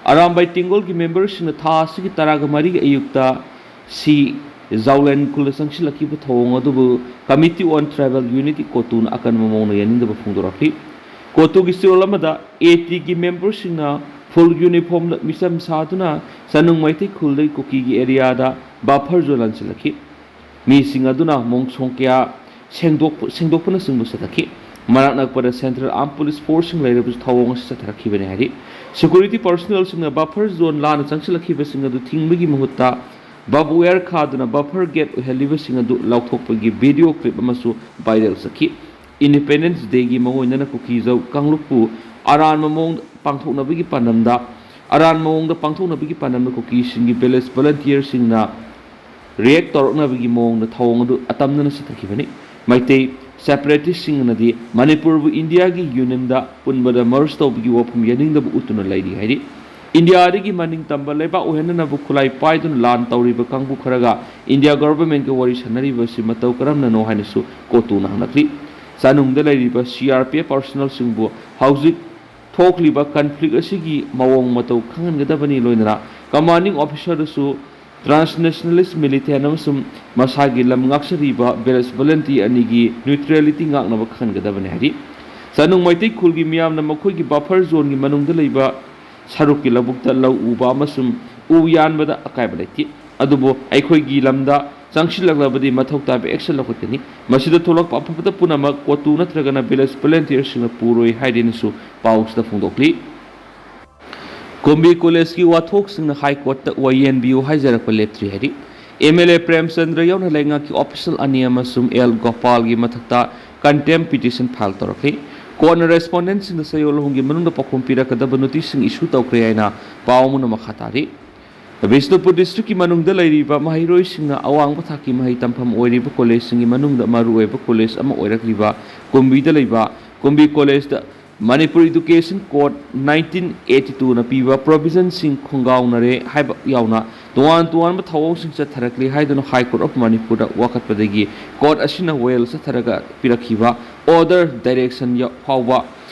ꯑꯔꯥꯝꯕꯥꯏ ꯇꯦꯡꯒꯣꯜꯒꯤ ꯃꯦꯝꯕꯔꯁꯤꯡꯅ ꯊꯥ ꯑꯁꯤꯒꯤ ꯇꯔꯥꯒ ꯃꯔꯤꯒꯤ ꯑꯌꯨꯛꯇ ꯁꯤ ꯖꯥꯎꯂꯦꯟ ꯈꯨꯜꯗ ꯆꯪꯁꯤꯜꯂꯛꯈꯤꯕ ꯊꯧꯑꯣꯡ ꯑꯗꯨꯕꯨ Committee on Tribal Unity ꯀꯣꯇꯨꯅ ꯑꯀꯟꯕ ꯃꯑꯣꯡꯗ ꯌꯥꯅꯤꯡꯗꯕ ꯐꯣꯡꯗꯣꯔꯛꯂꯤ꯫ ꯀꯣꯇꯨꯒꯤ ꯆꯦꯔꯣꯜ ꯑꯃꯗ ꯑꯦ ꯇꯤꯒꯤ ꯃꯦꯝꯕꯔꯁꯤꯡꯅ ꯐꯨꯜ ꯌꯨꯅꯤꯐꯣꯔꯝꯗ ꯃꯤꯆꯝ ꯁꯥꯗꯨꯅ ꯆꯅꯨꯡ ꯃꯩꯇꯩ ꯈꯨꯜꯗꯒꯤ ꯀꯨꯀꯤꯒꯤ ꯑꯦꯔꯤꯌꯥꯗ ꯕꯐꯔ ꯖꯣꯟ ꯂꯥꯟꯁꯤꯜꯂꯛꯈꯤ꯫ ꯃꯤꯁꯤꯡ ꯑꯗꯨꯅ ꯃꯣꯡꯁꯣꯡ ꯀꯌꯥ ꯁꯦꯡꯗꯣꯛꯄ, ꯁꯦꯡꯗꯣꯛꯄꯅꯆꯤꯡꯕ ꯆꯠꯊꯈꯤ꯫ ꯃꯅꯥꯛ ꯅꯛꯄꯗ ꯁꯦꯟꯇ꯭ꯔꯦꯜ ꯑꯥꯔꯝ ꯄꯨꯂꯤꯁ ꯐꯣꯔꯁꯁꯤꯡ ꯂꯩꯔꯕꯁꯨ ꯊꯧꯑꯣꯡ ꯑꯁꯤ ꯆꯠꯊꯔꯛꯈꯤꯕꯅꯤ ꯍꯥꯏꯔꯤ꯫ ꯁꯦꯀ꯭ꯌꯨꯔꯤꯇꯤ ꯄꯥꯔꯁꯣꯅꯦꯜꯁꯤꯡꯅ ꯕꯐꯔ ꯖꯣꯟ ꯂꯥꯟꯅ ꯆꯪꯁꯤꯜꯂꯛꯈꯤꯕꯁꯤꯡ ꯑꯗꯨ ꯊꯤꯡꯕꯒꯤ ꯃꯍꯨꯠꯇ ꯕꯥꯔꯕ ꯋꯦꯌꯔ ꯈꯥꯗꯨꯅ ꯕꯐꯔ ꯒꯦꯠ ꯑꯣꯏꯍꯜꯂꯤꯕꯁꯤꯡ ꯑꯗꯨ ꯂꯥꯎꯊꯣꯛꯄꯒꯤ ꯚꯤꯗꯤꯑꯣ ꯀ꯭ꯂꯤꯞ ꯑꯃꯁꯨ ꯚꯥꯏꯔꯦꯜ ꯆꯠꯈꯤ꯫ ꯏꯟꯗꯤꯄꯦꯟꯗꯦꯟꯁ ꯗꯦꯒꯤ ꯃꯥꯡꯑꯣꯏꯅꯅ ꯀꯨꯀꯤꯖꯧ ꯀꯥꯡꯂꯨꯞꯄꯨ ꯑꯔꯥꯟꯕ ꯃꯑꯣꯡꯗ ꯄꯥꯡꯊꯣꯛꯅꯕꯒꯤ ꯄꯥꯟꯗꯝꯗ, ꯑꯔꯥꯟꯕ ꯃꯑꯣꯡꯗ ꯄꯥꯡꯊꯣꯛꯅꯕꯒꯤ ꯄꯥꯟꯗꯝꯗ ꯀꯨꯀꯤꯁꯤꯡꯒꯤ ꯚꯤꯂꯦꯖ ꯚꯣꯂꯟꯇꯤꯌꯔꯁꯤꯡꯅ ꯔꯤꯌꯦꯛ ꯇꯧꯔꯛꯅꯕꯒꯤ ꯃꯑꯣꯡꯗ ꯊꯧꯑꯣꯡ ꯑꯗꯨ ꯑꯇꯝꯅꯅ ꯆꯠꯊꯈꯤꯕꯅꯤ꯫ ꯃꯩꯇꯩ ꯁꯦꯄꯔꯦꯇꯤꯁꯁꯤꯡꯅꯗꯤ ꯃꯅꯤꯄꯨꯔꯕꯨ ꯏꯟꯗꯤꯌꯥꯒꯤ ꯌꯨꯅꯤꯌꯟꯗ ꯄꯨꯟꯕꯗ ꯃꯔꯖ ꯇꯧꯕꯒꯤ ꯋꯥꯐꯝ ꯌꯥꯅꯤꯡꯗꯕ ꯎꯠꯇꯨꯅ ꯂꯩꯔꯤ ꯍꯥꯏꯔꯤ꯫ ꯏꯟꯗꯤꯌꯥꯗꯒꯤ ꯃꯅꯤꯡ ꯇꯝꯕ ꯂꯩꯕꯥꯛ ꯑꯣꯏꯍꯟꯅꯅꯕ ꯈꯨꯠꯂꯥꯏ ꯄꯥꯏꯗꯨꯅ ꯂꯥꯟ ꯇꯧꯔꯤꯕ ꯀꯥꯡꯕꯨ ꯈꯔꯒ ꯏꯟꯗꯤꯌꯥ ꯒꯣꯚꯔꯟꯃꯦꯟꯠꯀ ꯋꯥꯔꯤ ꯁꯥꯟꯅꯔꯤꯕ ꯑꯁꯤ ꯃꯇꯧ ꯀꯔꯝꯅꯅꯣ ꯍꯥꯏꯅꯁꯨ ꯀꯣꯇꯨꯅ ꯍꯪꯂꯛꯂꯤ꯫ ꯆꯥꯅꯨꯡꯗ ꯂꯩꯔꯤꯕ ꯁꯤ ꯑꯥꯔ ꯄꯤ ꯑꯦꯐ ꯄꯥꯔꯁꯣꯅꯦꯜꯁꯤꯡꯕꯨ ꯍꯧꯖꯤꯛ ꯊꯣꯛꯂꯤꯕ ꯀꯟꯐ꯭ꯂꯤꯛ ꯑꯁꯤꯒꯤ ꯃꯑꯣꯡ ꯃꯇꯧ ꯈꯪꯍꯟꯒꯗꯕꯅꯤ, ꯂꯣꯏꯅꯅ ꯀꯃꯥꯟꯗꯤꯡ ꯑꯣꯐꯤꯁꯔꯗꯁꯨ ꯇ꯭ꯔꯥꯟꯁꯅꯦꯁꯅꯦꯂꯤꯁ ꯃꯤꯂꯤꯇꯦꯟ ꯑꯃꯁꯨꯡ ꯃꯁꯥꯒꯤ ꯂꯝ ꯉꯥꯛꯆꯔꯤꯕ ꯚꯤꯂꯦꯖ ꯚꯣꯂꯟꯇꯤꯌꯔ ꯑꯅꯤꯒꯤ ꯅ꯭ꯌꯨꯇ꯭ꯔꯦꯂꯤꯇꯤ ꯉꯥꯛꯅꯕ ꯈꯪꯍꯟꯒꯗꯕꯅꯤ ꯍꯥꯏꯔꯤ꯫ ꯆꯥꯅꯨꯡ ꯃꯩꯇꯩ ꯈꯨꯜꯒꯤ ꯃꯤꯌꯥꯝꯅ ꯃꯈꯣꯏꯒꯤ ꯕꯐꯔ ꯖꯣꯟꯒꯤ ꯃꯅꯨꯡꯗ ꯂꯩꯕ ꯁꯔꯨꯛꯀꯤ ꯂꯧꯕꯨꯛꯇ ꯂꯧ ꯎꯕ ꯑꯃꯁꯨꯡ ꯎ ꯌꯥꯟꯕꯗ ꯑꯀꯥꯏꯕ ꯂꯩꯇꯦ, ꯑꯗꯨꯕꯨ ꯑꯩꯈꯣꯏꯒꯤ ꯂꯝꯗ ꯆꯪꯁꯤꯜꯂꯛꯂꯕꯗꯤ ꯃꯊꯧ ꯇꯥꯕ ꯑꯦꯛꯁꯟ ꯂꯧꯈꯠꯀꯅꯤ꯫ ꯃꯁꯤꯗ ꯊꯣꯛꯂꯛꯄ ꯑꯐꯕꯇ ꯄꯨꯝꯅꯃꯛ ꯀꯣꯇꯨ ꯅꯠꯇ꯭ꯔꯒꯅ ꯚꯤꯂꯦꯖ ꯚꯣꯂꯟꯇꯤꯌꯔꯁꯤꯡꯅ ꯄꯨꯔꯣꯏ ꯍꯥꯏꯗꯨꯅꯁꯨ ꯄꯥꯎꯁꯤꯗ ꯐꯣꯡꯗꯣꯛꯂꯤ꯫ ꯀꯨꯝꯕꯤ ꯀꯣꯂꯦꯖꯀꯤ ꯋꯥꯊꯣꯛꯁꯤꯡꯅ ꯍꯥꯏ ꯀꯣꯔꯠꯇ ꯋꯥꯌꯦꯟꯕꯤꯌꯨ ꯍꯥꯏꯖꯔꯛꯄ ꯂꯦꯞꯇ꯭ꯔꯤ ꯍꯥꯏꯔꯤ꯫ ꯑꯦꯝ ꯑꯦꯜ ꯑꯦ ꯄ꯭ꯔꯦꯝꯆꯟꯗ꯭ꯔ ꯌꯥꯎꯅ ꯂꯩꯉꯥꯛꯀꯤ ꯑꯣꯐꯤꯁꯤꯌꯦꯜ ꯑꯅꯤ ꯑꯃꯁꯨꯡ ꯑꯦꯜ ꯒꯣꯄꯥꯜꯒꯤ ꯃꯊꯛꯇ ꯀꯟꯇꯦꯝ ꯄꯤꯇꯤꯁꯟ ꯐꯥꯏꯜ ꯇꯧꯔꯛꯂꯤ꯫ ꯀꯣꯔꯠꯅ ꯔꯦꯁꯄꯣꯟꯗꯦꯟꯠꯁꯤꯡꯗ ꯆꯌꯣꯜ ꯑꯍꯨꯝꯒꯤ ꯃꯅꯨꯡꯗ ꯄꯥꯎꯈꯨꯝ ꯄꯤꯔꯛꯀꯗꯕ ꯅꯣꯇꯤꯁꯁꯤꯡ ꯏꯁꯨ ꯇꯧꯈ꯭ꯔꯦ ꯍꯥꯏꯅ ꯄꯥꯎ ꯑꯃꯅ ꯃꯈꯥ ꯇꯥꯔꯤ꯫ ꯕꯤꯁꯅꯨꯄꯨꯔ ꯗꯤꯁꯇ꯭ꯔꯤꯛꯀꯤ ꯃꯅꯨꯡꯗ ꯂꯩꯔꯤꯕ ꯃꯍꯩꯔꯣꯏꯁꯤꯡꯅ ꯑꯋꯥꯡꯕ ꯊꯥꯛꯀꯤ ꯃꯍꯩ ꯇꯝꯐꯝ ꯑꯣꯏꯔꯤꯕ ꯀꯣꯂꯦꯖꯁꯤꯡꯒꯤ ꯃꯅꯨꯡꯗ ꯃꯔꯨꯑꯣꯏꯕ ꯀꯣꯂꯦꯖ ꯑꯃ ꯑꯣꯏꯔꯛꯂꯤꯕ ꯀꯨꯝꯕꯤꯗ ꯂꯩꯕ ꯀꯨꯝꯕꯤ ꯀꯣꯂꯦꯖꯇ Manipur education code nineteen eighty ꯇꯨꯅ ꯄꯤꯕ ꯄ꯭ꯔꯣꯚꯤꯖꯟꯁꯤꯡ ꯈꯣꯡꯒꯥꯎꯅꯔꯦ ꯍꯥꯏꯕ ꯌꯥꯎꯅ ꯇꯣꯉꯥꯟ ꯇꯣꯉꯥꯟꯕ ꯊꯧꯑꯣꯡꯁꯤꯡ ꯆꯠꯊꯔꯛꯂꯤ ꯍꯥꯏꯗꯨꯅ ꯍꯥꯏ ꯀꯣꯔꯠ ꯑꯣꯐ ꯃꯅꯤꯄꯨꯔꯗ ꯋꯥꯀꯠꯄꯗꯒꯤ ꯀꯣꯔꯠ ꯑꯁꯤꯅ ꯋꯥꯌꯦꯜ ꯆꯠꯊꯔꯒ ꯄꯤꯔꯛꯈꯤꯕ ꯑꯣꯔꯗꯔ ꯗꯥꯏꯔꯦꯛꯁꯟ ꯌ-, ꯐꯥꯎꯕ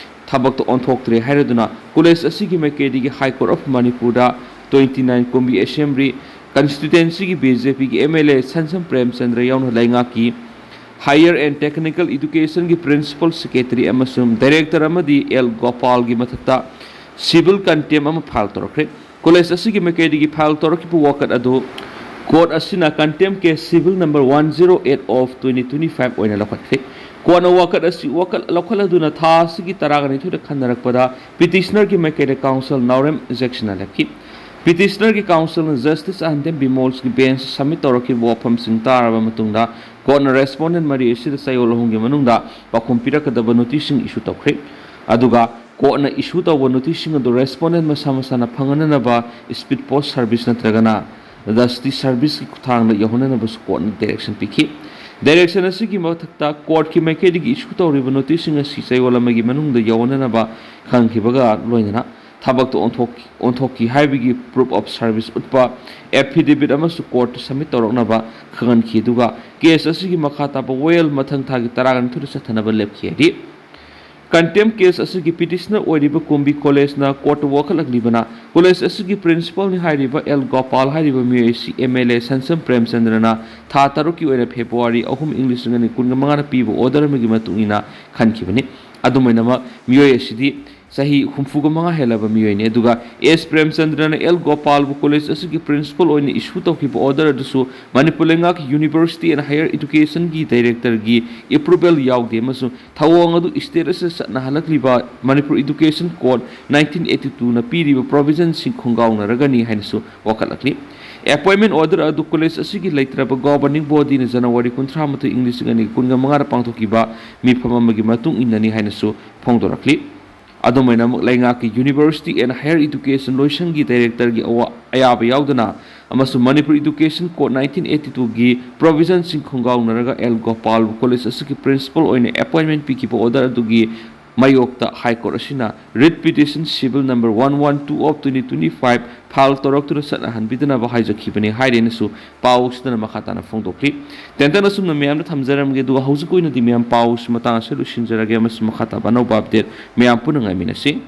ꯊꯕꯛꯇ ꯑꯣꯟꯊꯣꯛꯇ꯭ꯔꯦ ꯍꯥꯏꯔꯗꯨꯅ ꯀꯣꯂꯦꯖ ꯑꯁꯤꯒꯤ ꯃꯥꯏꯀꯩꯗꯒꯤ ꯍꯥꯏ ꯀꯣꯔꯠ ꯑꯣꯐ ꯃꯅꯤꯄꯨꯔꯗ ꯇ꯭ꯋꯦꯟꯇꯤ ꯅꯥꯏꯟ ꯀꯨꯝꯕꯤ ꯑꯦꯁꯦꯝꯕ꯭ꯂꯤ ꯀꯟꯁꯇꯤꯇ꯭ꯋꯦꯟꯁꯤꯒꯤ ꯕꯤ ꯖꯦ ꯄꯤꯒꯤ M L A Sanasam Premchandra ꯌꯥꯎꯅ ꯂꯩꯉꯥꯛꯀꯤ ꯍꯥꯌꯔ ꯑꯦꯟ ꯇꯦꯛꯅꯤꯀꯦꯜ ꯏꯗꯨꯀꯦꯁꯟꯒꯤ ꯄ꯭ꯔꯤꯟꯁꯤꯄꯜ ꯁꯦꯀ꯭ꯔꯦꯇꯔꯤ ꯑꯃꯁꯨꯡ ꯗꯥꯏꯔꯦꯛꯇꯔ ꯑꯃꯗꯤ ꯑꯦꯜ ꯒꯣꯄꯥꯜꯒꯤ ꯃꯊꯛꯇ ꯁꯤꯚꯤꯜ ꯀꯟꯇꯦꯝ ꯑꯃ ꯐꯥꯏꯜ ꯇꯧꯔꯛꯈ꯭ꯔꯦ꯫ ꯀꯣꯂꯦꯖ ꯑꯁꯤꯒꯤ ꯃꯥꯏꯀꯩꯗꯒꯤ ꯐꯥꯏꯜ ꯇꯧꯔꯛꯈꯤꯕ ꯋꯥꯀꯠ ꯑꯗꯨ ꯀꯣꯔꯠ ꯑꯁꯤꯅ contempt case civil number one zero eight of twenty twenty five ꯑꯣꯏꯅ ꯂꯧꯈꯠꯈ꯭ꯔꯦ꯫ ꯀꯣꯔꯠꯅ ꯋꯥꯀꯠ ꯑꯁꯤ ꯋꯥꯀꯠ ꯂꯧꯈꯠꯂꯗꯨꯅ ꯊꯥ ꯑꯁꯤꯒꯤ ꯇꯔꯥꯅꯤꯊꯣꯏꯗ ꯈꯟꯅꯔꯛꯄꯗ ꯄꯤꯇꯤꯁꯅꯔꯒꯤ ꯃꯥꯏꯀꯩꯗ ꯀꯥꯎꯟꯁꯤꯜ ꯅꯥꯎꯔꯦꯝ ꯖꯦꯛꯁꯟꯅ ꯂꯦꯞꯈꯤ꯫ ꯄꯤꯇꯤꯁꯅꯔꯒꯤ ꯀꯥꯎꯟꯁꯤꯜꯅ ꯖꯁꯇꯤꯁ ꯑꯍꯟꯗꯦꯝ ꯕꯤꯃꯣꯜꯁꯀꯤ ꯕꯦꯟꯁꯇ ꯁꯕꯃꯤꯠ ꯇꯧꯔꯛꯈꯤꯕ ꯋꯥꯐꯝꯁꯤꯡ ꯇꯥꯔꯕ ꯃꯇꯨꯡꯗ ꯀꯣꯔꯠꯅ ꯔꯦꯁꯄꯣꯟꯗꯦꯟꯠ ꯃꯔꯤ ꯑꯁꯤꯗ ꯆꯌꯣꯜ ꯑꯍꯨꯝꯒꯤ ꯃꯅꯨꯡꯗ ꯄꯥꯎꯈꯨꯝ ꯄꯤꯔꯛꯀꯗꯕ ꯅꯣꯇꯤꯁꯁꯤꯡ ꯏꯁꯨ ꯇꯧꯈ꯭ꯔꯦ꯫ ꯑꯗꯨꯒ ꯀꯣꯔꯠꯅ ꯏꯁꯨ ꯇꯧꯕ ꯅꯣꯇꯤꯁꯁꯤꯡ ꯑꯗꯨ ꯔꯦꯁꯄꯣꯟꯗꯦꯟꯠ ꯃꯁꯥ ꯃꯁꯥꯅ ꯐꯪꯍꯟꯅꯅꯕ ꯁ꯭ꯄꯤꯗ ꯄꯣꯁꯠ ꯁꯔꯚꯤꯁ ꯅꯠꯇ꯭ꯔꯒꯅ ꯗꯁꯇꯤ ꯁꯔꯚꯤꯁꯀꯤ ꯈꯨꯠꯊꯥꯡꯗ ꯌꯧꯍꯟꯅꯅꯕꯁꯨ ꯀꯣꯔꯠꯅ ꯗꯥꯏꯔꯦꯛꯁꯟ ꯄꯤꯈꯤ꯫ ꯗꯥꯏꯔꯦꯛꯁꯟ ꯑꯁꯤꯒꯤ ꯃꯊꯛꯇ ꯀꯣꯔꯠꯀꯤ ꯃꯥꯏꯀꯩꯗꯒꯤ ꯏꯁꯨ ꯇꯧꯔꯤꯕ ꯅꯣꯇꯤꯁꯁꯤꯡ ꯑꯁꯤ ꯆꯌꯣꯜ ꯑꯃꯒꯤ ꯃꯅꯨꯡꯗ ꯌꯧꯍꯟꯅꯅꯕ ꯈꯪꯈꯤꯕꯒ ꯂꯣꯏꯅꯅ ꯊꯕꯛꯇ ꯑꯣꯟꯊꯣꯛꯈꯤ, ꯑꯣꯟꯊꯣꯛꯈꯤ ꯍꯥꯏꯕꯒꯤ ꯄ꯭ꯔꯨꯐ ꯑꯣꯐ ꯁꯔꯚꯤꯁ ꯎꯠꯄ ꯑꯦꯐꯤꯗꯦꯕꯤꯠ ꯑꯃꯁꯨ ꯀꯣꯔꯠꯇ ꯁꯕꯃꯤꯠ ꯇꯧꯔꯛꯅꯕ ꯈꯪꯍꯟꯈꯤ꯫ ꯑꯗꯨꯒ ꯀꯦꯁ ꯑꯁꯤꯒꯤ ꯃꯈꯥ ꯇꯥꯕ ꯋꯥꯌꯦꯜ ꯃꯊꯪ ꯊꯥꯒꯤ ꯇꯔꯥꯅꯤꯊꯣꯏꯗ ꯆꯠꯊꯅꯕ ꯂꯦꯞꯈꯤ ꯍꯥꯏꯔꯤ꯫ ꯀꯟꯇꯦꯝ ꯀꯦꯁ ꯑꯁꯤꯒꯤ ꯄꯤꯇꯤꯁꯅꯔ ꯑꯣꯏꯔꯤꯕ ꯀꯨꯝꯕꯤ ꯀꯣꯂꯦꯖꯅ ꯀꯣꯔꯠꯇ ꯋꯥꯀꯠꯂꯛꯂꯤꯕꯅ ꯀꯣꯂꯦꯖ ꯑꯁꯤꯒꯤ ꯄ꯭ꯔꯤꯟꯁꯤꯄꯜꯅꯤ ꯍꯥꯏꯔꯤꯕ ꯑꯦꯜ ꯒꯣꯄꯥꯜ ꯍꯥꯏꯔꯤꯕ ꯃꯤꯑꯣꯏ ꯑꯁꯤ ꯑꯦꯝ ꯑꯦꯜ ꯑꯦ ꯁꯟꯁꯝ ꯄ꯭ꯔꯦꯝꯆꯟꯗ꯭ꯔꯅ ꯊꯥ ꯇꯔꯨꯛꯀꯤ ꯑꯣꯏꯅ ꯐꯦꯕ꯭ꯔꯨꯋꯥꯔꯤ ꯑꯍꯨꯝ, ꯏꯪ ꯂꯤꯁꯤꯡ ꯑꯅꯤ ꯀꯨꯟꯒ ꯃꯉꯥꯗ ꯄꯤꯕ ꯑꯣꯔꯗꯔ ꯑꯃꯒꯤ ꯃꯇꯨꯡ ꯏꯟꯅ ꯈꯟꯈꯤꯕꯅꯤ꯫ ꯑꯗꯨꯃꯥꯏꯅꯃꯛ ꯃꯤꯑꯣꯏ ꯑꯁꯤꯗꯤ ꯆꯍꯤ ꯍꯨꯝꯐꯨꯒ ꯃꯉꯥ ꯍꯦꯜꯂꯕ ꯃꯤꯑꯣꯏꯅꯤ꯫ ꯑꯗꯨꯒ ꯑꯦꯁ ꯄ꯭ꯔꯦꯝꯆꯟꯗ꯭ꯔꯅ ꯑꯦꯜ ꯒꯣꯄꯥꯜꯕꯨ ꯀꯣꯂꯦꯖ ꯑꯁꯤꯒꯤ ꯄ꯭ꯔꯤꯟꯁꯤꯄꯜ ꯑꯣꯏꯅ ꯏꯁꯨ ꯇꯧꯈꯤꯕ ꯑꯣꯔꯗꯔ ꯑꯗꯨꯁꯨ ꯃꯅꯤꯄꯨꯔ ꯂꯩꯉꯥꯛꯀꯤ ꯌꯨꯅꯤꯚꯔꯁꯤꯇꯤ ꯑꯦꯟ ꯍꯥꯌꯔ ꯏꯗꯨꯀꯦꯁꯟꯒꯤ ꯗꯥꯏꯔꯦꯛꯇꯔꯒꯤ ꯑꯦꯄ꯭ꯔꯨꯚꯦꯜ ꯌꯥꯎꯗꯦ ꯑꯃꯁꯨꯡ ꯊꯧꯑꯣꯡ ꯑꯗꯨ ꯁ꯭ꯇꯦꯠ ꯑꯁꯤꯗ ꯆꯠꯅꯍꯜꯂꯛꯂꯤꯕ Manipur education code nineteen eighty ꯇꯨꯅ ꯄꯤꯔꯤꯕ ꯄ꯭ꯔꯣꯚꯤꯖꯟꯁꯤꯡ ꯈꯣꯡꯒꯥꯎꯅꯔꯒꯅꯤ ꯍꯥꯏꯅꯁꯨ ꯋꯥꯀꯠꯂꯛꯂꯤ꯫ ꯑꯦꯄꯣꯏꯟꯃꯦꯟ ꯑꯣꯔꯗꯔ ꯑꯗꯨ ꯀꯣꯂꯦꯖ ꯑꯁꯤꯒꯤ ꯂꯩꯇ꯭ꯔꯕ ꯒꯣꯕꯔꯅꯤꯡ ꯕꯣꯗꯤꯅ ꯖꯅꯋꯥꯔꯤ ꯀꯨꯟꯊ꯭ꯔꯥ ꯃꯥꯊꯣꯏ, ꯏꯪ ꯂꯤꯁꯤꯡ ꯑꯅꯤ ꯀꯨꯟꯒ ꯃꯉꯥꯗ ꯄꯥꯡꯊꯣꯛꯈꯤꯕ ꯃꯤꯐꯝ ꯑꯃꯒꯤ ꯃꯇꯨꯡ ꯏꯟꯅꯅꯤ ꯍꯥꯏꯅꯁꯨ ꯐꯣꯡꯗꯣꯔꯛꯂꯤ꯫ ꯑꯗꯨꯝ ꯑꯣꯏꯅꯃꯛ, ꯂꯩꯉꯥꯛꯀꯤ University and Higher Education ꯂꯣꯏꯁꯪꯒꯤ ꯗꯥꯏꯔꯦꯛꯇꯔꯒꯤ ꯑꯋꯥ-, ꯑꯌꯥꯕ ꯌꯥꯎꯗꯅ ꯑꯃꯁꯨꯡ Manipur Education Code nineteen eighty two ꯒꯤ provision ꯁꯤꯡ ꯈꯣꯡꯒꯥꯎꯅꯔꯒ ꯑꯦꯜ ꯒꯣꯄꯥꯜꯕꯨ ꯀꯣꯂꯦꯖ ꯑꯁꯤꯒꯤ ꯄ꯭ꯔꯤꯟꯁꯤꯄꯥꯜ ꯑꯣꯏꯅ ꯑꯦꯄꯣꯏꯟꯃꯦꯟ ꯄꯤꯈꯤꯕ ꯑꯣꯔꯗꯔ ꯑꯗꯨꯒꯤ ꯃꯥꯌꯣꯛꯇ ꯍꯥꯏ ꯀꯣꯔꯠ ꯑꯁꯤꯅ writ petition civil number one one two of twenty twenty five file ꯇꯧꯔꯛꯇꯨꯅ ꯆꯠꯅꯍꯟꯕꯤꯗꯅꯕ ꯍꯥꯏꯖꯈꯤꯕꯅꯤ ꯍꯥꯏꯔꯦꯅꯁꯨ ꯄꯥꯎ ꯑꯁꯤꯗꯅ ꯃꯈꯥ ꯇꯥꯅ ꯐꯣꯡꯗꯣꯛꯂꯤ꯫ ꯇꯦꯟꯇꯟ ꯑꯁꯨꯝꯅ ꯃꯌꯥꯝꯗ ꯊꯝꯖꯔꯝꯒꯦ, ꯑꯗꯨꯒ ꯍꯧꯖꯤꯛꯀꯤ ꯑꯣꯏꯅꯗꯤ ꯃꯌꯥꯝ ꯄꯥꯎ ꯑꯁꯤ ꯃꯇꯥꯡ ꯑꯁꯤꯗ ꯂꯣꯏꯁꯤꯟꯖꯔꯒꯦ ꯑꯃꯁꯨꯡ ꯃꯈꯥ ꯇꯥꯕ ꯑꯅꯧꯕ ꯑꯞꯗꯦꯠ ꯃꯌꯥꯝ ꯄꯨꯟꯅ ꯉꯥꯏꯃꯤꯟꯅꯁꯤ꯫